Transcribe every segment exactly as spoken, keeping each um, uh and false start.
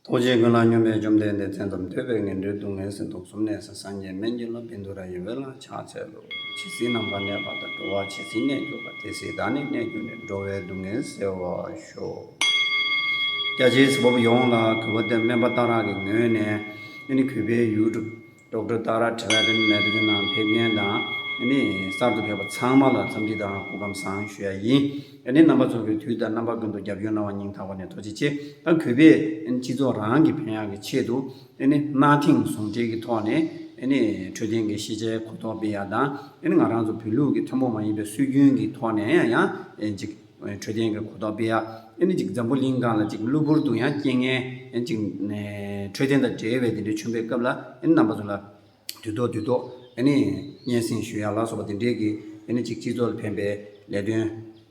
ཐུགས་རྗེ་ཀུན་ལ་སྙོམས་པའི་བཅོམ་ལྡན་འདས། མཚན་ཙམ་ཐོས་པས་ངན་འགྲོའི་སྡུག་བསྔལ་སེལ། དུག་གསུམ་ནད་སེལ་སངས་རྒྱས་སྨན་གྱི་བླ། བཻ་ཌཱུརྱ་ཡི་འོད་ལ་ཕྱག་འཚལ་ལོ། ཇི་སྲིད་ནམ་མཁའ་གནས་པ་དང་། འགྲོ་བ་ཇི་སྲིད་གནས་གྱུར་པ། དེ་སྲིད་བདག་ནི་གནས་གྱུར་ནས། འགྲོ་བའི་སྡུག་བསྔལ་སེལ་བར་ཤོག། རྒྱ་ཆེའི་གཟིགས་པ་པོ་ཡོངས་ལ་གུས་པ་དང་སྨན་པ་སྟག་ར་གི་ངོས་ནས། ཨ་ནི་གུས་པའི་ཡུ་ཊུབ་Doctor Tara Tibetan Medicine ནང་ཕེབས་མཁན་དང་། ཨ་ནི་གསར་དུ་ཕེབས་པ་ཚང་མ་ལ་འཚམས་འདྲི་དང་སྐུ་ཁམས་བཟང་ཞུ་ཡ་ཡིན། ཨ་ནི་རྣམ་པ་ཚོ་གིས་དུས་དང་རྣམ་པ་ཀུན་ཏུ་རྒྱབ་སྐྱོར་གནང་བར་སྙིང་ཐག་པ་ནས་ཐུགས་རྗེ་ཆེ། ད་གུས་པས་ཨ་ནི་སྤྱི་ཚོགས་རང་གི་ཕན་ཡག་གི་ཆེད་དུ། ཨ་ནི་གནའ་དེང་ཟུང་འབྲེལ་གྱི་ཐོག་ནས། ཨ་ནི་འཕྲོད་བསྟེན་གྱི་ཤེས་བྱའི་གོ་རྟོགས་སྤེལ་ཡ་དང་། ཨ་ནི་ང་རང་ཚོ་བོད་ལུགས་ཀྱི་ཐུན་མོང་མ་ཡིན་པའི་སྲོལ་རྒྱུན་གྱི་ཐོག་ནས་ཡང་ཨ་ཅིག་འཕྲོད་བསྟེན་གྱི་གོ་རྟོགས་སྤེལ་ཡ། ཨ་ནི་ཅིག་འཛམ་བུ་གླིང་སྒང་ལ་ཅིག་གློ་བུར་དུ་ཡང་རྐྱེན་ངན་ཅིག་འཕྲོད་བསྟེན་དང་འབྲེལ་བའི་དེ་འདྲའི་བྱུང་བའི་སྐབས་ལ། ཨ་ནི་རྣམ་པ་ཚོ་ལ་དུས་ཐོག་དུས་ཐོག་ཨ་ནི་སྙན་སེང་ཞུ་ཡ་ལ་སོགས་པ་དེ་འདྲའི་གི། ཨ་ནི་ཅིག་སྤྱི་ཚོགས་ལ་ཕན་པའི་ལས་དོན་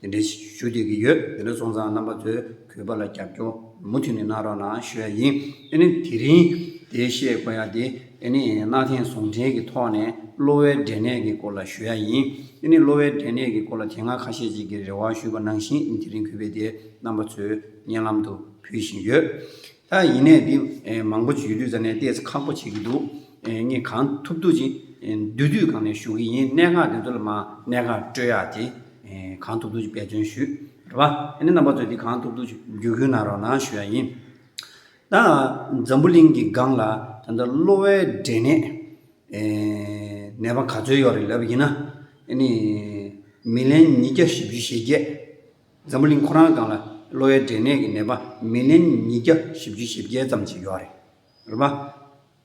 དེ་འདྲའི་ཞུ་བསྡད་ཀྱི་ཡོད། དེ་འདྲ་སོང་ཙང་རྣམ་པ་ཚོས་གུས་པ་ལ་རྒྱབ་སྐྱོར་མུ་མཐུད་ནས་གནང་རོགས་གནང་ཞུ་ཡ་ཡིན། ཨ་ནི་དེ་རིང་དེ་བཤད་དགོས་ཡ་དེ། ཨ་ནི་གནའ་དེང་ཟུང་འབྲེལ་གྱི་ཐོག་ནས་གློ་བའི་འབྲས་ནད་ཀྱི་སྐོར་ལ་ཞུ་ཡ་ཡིན། ཨ་ནི་གློ་བའི་འབྲས་ནད་ཀྱི་སྐོར་ལ་དེ་སྔ་ཁ་ཤས་ཅིག་གིས་རེ་བ་ཞུས་པ་ནང་བཞིན། ཨ་ནི་དེ་རིང་གུས་པས་དེ་རྣམ་པ་ཚོའི་སྙན་ལམ་དུ་ཕུལ་བཞིན་ཡོད། ད་ཡིན་ནའི་འདི་ཨེ་མང་པོ་ཅིག་ཡོད་དུས་ཙ་ནས་ཏོག་ཙམ་ཁག་པོ་བྱེད་ཀྱི་འདུག། ཨེ་ངས་གང་ཐུབ་ཐུབ་ཅིག་ཨེ་བསྡུས་བསྡུས་སྒང་ནས་ཞུ་གི་ཡིན། གནད་འགག་འདི་ཚོ་ལ་མར་གནད་འགག་སྤྲོད་ཡག་དེ་ཨེ་གང་ཐུབ་ཐུབ་ཅིག་འབད་བརྩོན་ཞུས། རེད་པ། ཨ་ནི་རྣམ་པ་ཚོས་འདི་གང་ཐུབ་ཐུབ་ཅིག་བརྒྱུད་སྐུལ་གནང་རོགས་གནང་ཞུ་ཡ་ཡིན། ད་འཛམ་བུ་གླིང་གི་སྒང་ལ་ད་ལྟ་གློ་བའི་འབྲས་ནད་ཨེ་ནད་པ་ག་ཚོད་ཡོད་རེད་ལབ་ཡིན་ན། ཨ་ནི་མི་ལན་ཉིས་བརྒྱ་བཞི་བཅུ་ཞེ་བརྒྱད། འཛམ་བུ་གླིང་ཁོ་རང་སྒང་ལ་གློ་བའི་འབྲས་ནད་ཀྱི་ནད་པ་མི་ལན་ཉིས་བརྒྱ་བཞི་བཅུ་ཞེ་བརྒྱད་ཙམ་ཅིག་ཡོད་རེད། རེད་པ།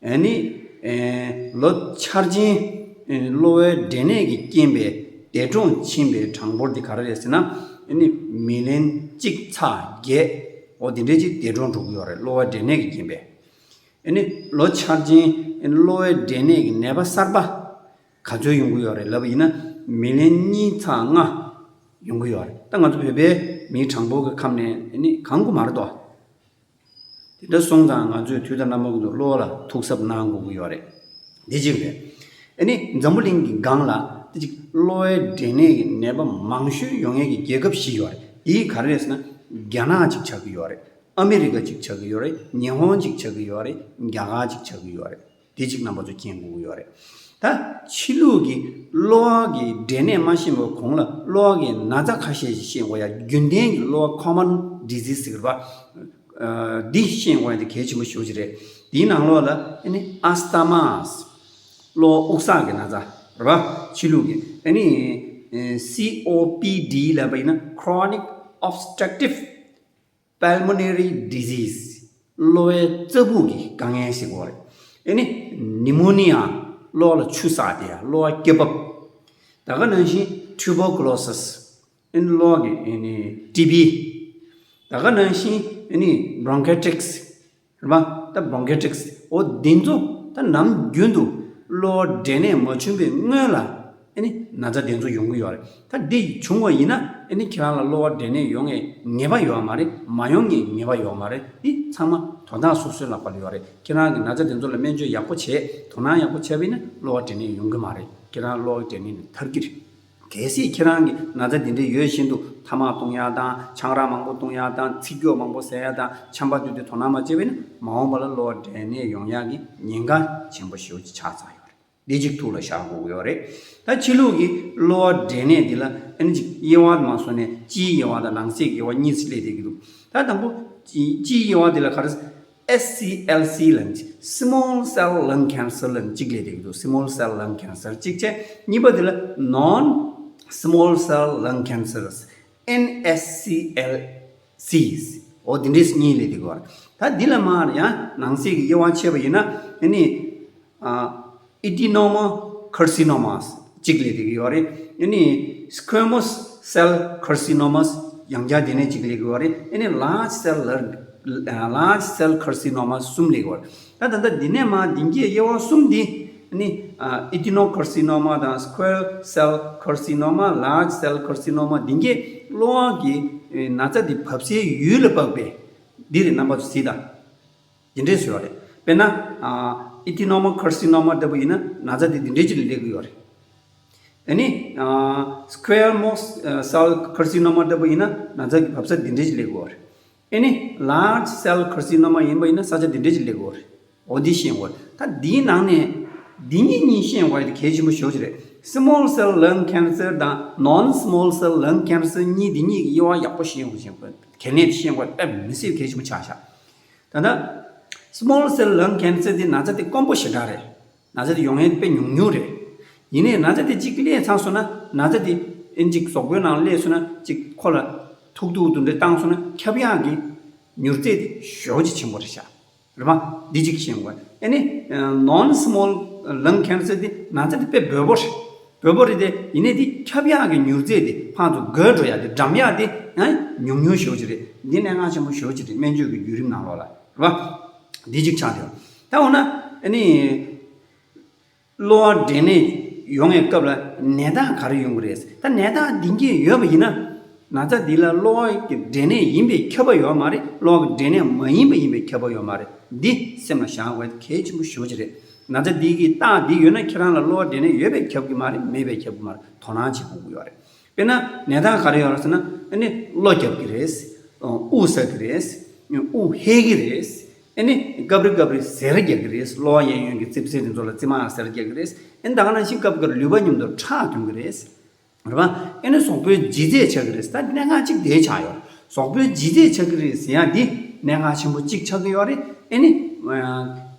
ཨ་ནི་ཨེ་ལོ་འཆར་ཅན་ཨེ་གློ་བའི་འབྲས་ནད་ཀྱི་རྐྱེན་པས་འདས་གྲོངས་ཕྱིན་པའི་གྲངས་འབོར་འདི་ག་རེ་རེད་ཟེར་ན། ཨ་ནི་མི་ལན་གཅིག་ཚེག་བརྒྱད། འོ་དེ་འདྲའི་ཅིག་འདས་གྲོངས་འགྲོ་གི་ཡོད་རེད། གློ་བའི་འབྲས་ནད་ཀྱི་རྐྱེན་པས། ཨ་ནི་ལོ་འཆར་ཅན་ཨ་ནི་གློ་བའི་འབྲས་ནད་ཀྱི་ནད་པ་གསར་པ་ག་ཚོད་ཡོང་གི་ཡོད་རེད་ལབ་པ་ཡིན་ན། མི་ལན་གཉིས་ཚེག་ལྔ་ཡོང་གི་ཡོད་རེད། ད་ང་ཚོ་བོད་པའི་མིའི་གྲངས་འབོར་གྱི་ཁམས་ནས་ཨ་ནི་གང་དགོས་མ་རེད་དོ། དེ་འདྲ་སོང་ཙང་ང་ཚོས་དུས་དང་རྣམ་པ་ཀུན་ཏུ་གློ་བ་ལ་ཐུགས་གཟབ་གནང་དགོས་ཀྱི་ཡོད་རེད། འདི་གཅིག་རེད། ཨ་ནི་འཛམ་བུ་གླིང་གི་སྒང་ལ་དེ་གཅིག་གློ་བའི་འབྲས་ནད་ཀྱི་ནད་པ་མང་ཤོས་ཡོང་ཡས་ཀྱི་རྒྱལ་ཁབ་བཞི་ཡོད་རེད། དེ་ག་རེ་རེད་ཟེར་ན། རྒྱ་ནག་གཅིག་ཆགས་ཀྱི་ཡོད་རེད། ཨ་མི་རི་ཀ་གཅིག་ཆགས་ཀྱི་ཡོད་རེད། ཉི་ཧོང་གཅིག་ཆགས་ཀྱི་ཡོད་རེད། རྒྱ་གར་གཅིག་ཆགས་ཀྱི་ཡོད་རེད། དེ་གཅིག་རྣམ་པ་ཚོ་མཁྱེན་དགོས་ཀྱི་ཡོད་རེད། ད་ཕྱི་ལུགས་ཀྱི་གློ་བ་གི་འབྲས་ནད་མ་ཤེས་པའི་གོང་ལ་གློ་བ་གི་ན་ཚ་ཁ་ཤས་ཤིག་ཤེས་དགོས་ཡ། རྒྱུན་ལྡན་གྱི་གློ་བ་ཁོ་མོན་ཌི་ཟིས་ཟེར་བ། ཨ་འདི་ཤེས་དགོས་ཡ་དེ་གལ་ཆེན་པོ་ཞེ་པོ་ཅིག་རེད། དེའི་ནང་ལོགས་ལ་ཨ་ནི་ཨས་ཐ་མ། གློ་བ་དབུགས་བསགས་ཀྱི་ན་ཚ་རེད་པ། ཕྱི་ལུགས་ཀྱི་ཨ་ནི་ཨེ་སི་ཨོ་པི་ཌི་ལབ་པ་ཡིན་ན། Chronic Obstructive Pulmonary Disease། གློ་བའི་རྩ་སྦུག་གི་དཀའ་ངལ་ཟེར་གྱི་ཡོད་རེད། ཨ་ནི་Pneumonia། གློ་བ་ལ་ཆུ་བསགས་དེ་ཡ། གློ་བ་སྐྱེ་འབབ། ད་ག་ནང་བཞིན་Tuberculosis། ཨ་ནི་གློ་བ་གི་ཨ་ནི་ཊི་བི། ད་ག་ནང་བཞིན་ཨ་ནི་Bronchitis། རེད་པ། ད་Bronchitis། འོ་འདི་ཚོ་ད་ནམ་རྒྱུན་དུ་གློ་བ་འབྲས་ནད་མ་བྱུང་བའི་སྔོན་ལ་ཨ་ནི་ན་ཚ་དེ་ཚོ་ཡོང་གི་ཡོད་རེད། ད་འདི་བྱུང་བ་ཡིན་ན་ཨ་ནི་ཁྱེད་རང་ལ་གློ་བ་འབྲས་ནད་ཡོང་ངེས་ངེས་པ་ཡོད་མ་རེད། མ་ཡོང་ངེས་ངེས་པ་ཡོད་མ་རེད། འདི་ཚང་མ་དོན་དག་སོ་སོའི་ལག་པ་ལ་ཡོད་རེད། ཁྱེད་རང་གི་ན་ཚ་དེ་ཚོ་ལ་སྨན་བཅོས་ཡག་པོ་བྱས། དོ་སྣང་ཡག་པོ་བྱས་པ་ཡིན་ན་གློ་བ་འབྲས་ནད་ཡོང་གི་མ་རེད། ཁྱེད་རང་གློ་བ་འབྲས་ནད་ནས་ཐར་གྱི་རེད། གལ་སྲིད་ཁྱེད་རང་གི་ན་ཚ་འདི་འདྲ་ཡོད་བཞིན་དུ་ཐ་མག་བཏུང་ཡག་དང་། ཆང་རག་མང་པོ་བཏུང་ཡག་དང་། ཚིག་སྐྱོ་མང་པོ་ཟ་ཡག་དང་། ཆམ་པ་བཏུང་དུས་དོ་སྣང་མ་བྱས་པ་ཡིན་ན། མ་འོངས་པ་ལ་གློ་བ་འབྲས་ནད་ཡོང་ཡག་གི་ཉེན་ཁ་ཆེན་པོ་ཞེ་པོ་ཅིག་ཆགས་ཚར་ཡོད་རེད། འདི་གཅིག་ཐུགས་ལ་བཞག་དགོས་ཀྱི་ཡོད་རེད། ད་ཕྱི་ལུགས་ཀྱི་གློ་བ་འབྲས་ནད་འདི་ལ་ཨ་ནི་གཅིག་དབྱེ་བ་མ་སོང་ནས་སྤྱིའི་དབྱེ་བ་དང་ནང་གསེས་ཀྱི་དབྱེ་བ་གཉིས་སུ་སླེབས་བསྡད་ཀྱི་འདུག། ད་དང་པོ་སྤྱི་སྤྱིའི་དབྱེ་བ་འདི་ལ་ག་རེ། S C L C ལབ་ནས། Small Cell Lung Cancer ལབ་ནས་གཅིག་སླེབས་བསྡད་ཀྱི་འདུག། Small Cell Lung Cancer གཅིག་བྱས། གཉིས་པ་དེ་ལ་Non Small Cell Lung Cancers། N S C L Cs། འོ་དེ་འདྲས་གཉིས་སླེབས་བསྡད་ཀྱི་ཡོད་རེད། ད་འདི་ལ་མར་ཡང་ནང་གསེས་ཀྱི་དབྱེ་བ་ཕྱེ་བ་ཡིན་ན། ཨ་ནི་ཨ་Adenoma Carcinomas གཅིག་སླེབས་བསྡད་ཀྱི་ཡོད་རེད། ཨ་ནི་Squamous Cell Carcinomas ཡང་བསྐྱར་དེ་ནས་གཅིག་སླེབས་ཀྱི་ཡོད་རེད། ཨ་ནི་Large Cell Lung- Large Cell Carcinomas གསུམ་སླེབས་ཀྱི་ཡོད་རེད། ད་ད་ལྟ་འདི་ནས་མར་འདི་གའི་དབྱེ་བ་གསུམ་འདི་ཨ་ནི་ཨ་Adenocarcinoma དང་། Squamous Cell Carcinoma། Large Cell Carcinoma འདི་གའི་གློ་བ་གི་ཨེ་ན་ཚ་འདི་བབས་སའི་ཡུལ་ལ་དཔག་པའི་འདི་རེད། རྣམ་པ་ཚོ་གཟིགས་དང་། འདི་འདྲས་བཟོས་པ་རེད། དཔེར་ན་ཨ་Adenoma Carcinoma ལྟ་བུ་ཡིན་ན་ན་ཚ་འདི་འདི་འདྲས་ཅིག་ལ་སླེབས་ཀྱི་ཡོད་རེད། ཨ་ནི་ཨ་Squamous Cell Carcinoma ལྟ་བུ་ཡིན་ན་ན་ཚ་གི་བབས་ས་འདི་འདྲས་ཅིག་སླེབས་ཀྱི་ཡོད་རེད། ཨེ་ནི་large cell carcinoma ཡིན་པ་ཡིན་ན་ས་ཆ་འདི་འདྲས་ཅིག་སླེབས་ཀྱི་ཡོད་རེད། འོ་འདི་ཤེས་དགོས་རེད། ད་འདིའི་ནང་ནས་འདི་གཉིས་གཉིས་ཤེས་དགོས་རེད། གལ་ཆེན་པོ་ཞེ་པོ་ཅིག་རེད། small cell lung cancer དང་non small cell lung cancer གཉིས། འདི་གཉིས་ཀྱི་དབྱེ་བ་ཡག་པོ་ཤེས་དགོས། ཤེས་དགོས། གལ་གནད་དེ་ཤེས་དགོས། དཔེ་མི་སྲིད་གལ་ཆེན་པོ་ཆགས་ཤག་ད་ལྟ་small cell lung cancer དེ་ན་ཚ་དེ་དཀོན་པོ་ཞེ་དྲག་རེད། ན་ཚ་དེ་ཡོང་ཡས་དཔེ་ཉུང་ཉུང་རེད། ཡིན་ནའི་ན་ཚ་དེ་གཅིག་སླེབས་ཚར་སོང་ན། ན་ཚ་དེ་ཨེ་གཅིག་གཟུགས་པོའི་ནང་སླེབས་སོང་ན། གཅིག་ཁོ་ལ་ཐུག་ཐུག་དེ་འདྲ་བཏང་སོང་ན་ཁྱབ་ཡག་གི་མྱུར་ཚད་དེ་ཞེ་པོ་ཅིག་ཆེན་པོ་རེད་ཤག་རེད་པ། འདི་གཅིག་ཤེས་དགོས། ཨེ་ནི་non small lung cancer དེ་ན་ཚ་དེ་དཔེ་འབོལ་པོ་རེད། འབོལ་པོ་རེད་དེ། ཡིན་ནའི་དེ་ཁྱབ་ཡག་གི་མྱུར་ཚད་དེ་ཕར་ཚུར་འགོས་འགྲོ་ཡག་དེ། འགྲམ་ཡག་དེ་ཡང་ཉུང་ཉུང་ཞེ་པོ་ཅིག་རེད། འདི་གནད་འགག་ཆེན་པོ་ཞེ་པོ་ཅིག་རེད། སྨན་བཅོས་ཀྱི་བརྒྱུད་རིམ་ནང་ལོགས་ལ། རེད་པ། འདི་གཅིག་ཆགས་བསྡད་ཡོད། ད་འོ་ན་ཨེ་ནི་གློ་བ་འབྲས་ནད་ཡོང་བའི་སྐབས་ལ་ནད་རྟགས་ག་རེ་ཡོང་གི་རེད། ད་ནད་རྟགས་འདི་གས་ཡོད་པ་ཡིན་ན། ན་ཚ་འདི་ལ་གློ་བ་གི་འབྲས་ནད་ཡིན་པས་ཁྱབ་པ་ཡོད་མ་རེད། གློ་བ་གི་འབྲས་ནད་མ་ཡིན་པ་ཡིན་པས་ཁྱབ་པ་ཡོད་མ་རེད། འདི་སེམས་ལ་བཞག་དགོས། གལ་ཆེན་པོ་ཞེ་པོ་ཅིག་རེད། ན་ཚ་འདི་གི་རྟགས་འདི་ཡོད་ན་ཁྱེད་རང་ལ་གློ་བ་འབྲས་ནད་ཡོད་པས་ཁྱབ་ཀྱི་མ་རེད། མེད་པས་ཁྱབ་ཀྱི་མ་རེད། དོ་སྣང་བྱེད་དགོས་ཀྱི་ཡོད་རེད། དཔེར་ན་ནད་རྟགས་ག་རེ་ཡོད་རེད་ཟེར་ན། ཨ་ནི་གློ་རྒྱབ་ཀྱི་རེད། དབུགས་ཟ་གི་རེད། དབུགས་ཧེ་གི་རེད། ཨ་ནི་སྐབས་རེ་སྐབས་རེ་གཟེར་རྒྱག་གི་རེད། གློ་བ་གཡས་གཡོན་གྱི་རྩིབ་གཟེར་དེ་ཚོ་ལ་རྩིབ་མ་ལ་གཟེར་རྒྱག་གི་རེད། ཨ་ནི་ད་ག་ནང་བཞིན་སྐབས་འགར་ལུད་པ་མཉམ་དུ་ཁྲག་ཐོན་གི་རེད། རེད་པ། ཨ་ནི་གཟུགས་པོའི་ལྗིད་ཚད་ཆག་གི་རེད། ད་གནད་འགག་གཅིག་དེ་ཆགས་ཡོད། གཟུགས་པོའི་ལྗིད་ཚད་ཆག་གི་རེད་ཟེར་ཡག་འདི་གནད་འགག་ཆེན་པོ་གཅིག་ཆགས་ཀྱི་ཡོད་རེད། ཨ་ནི་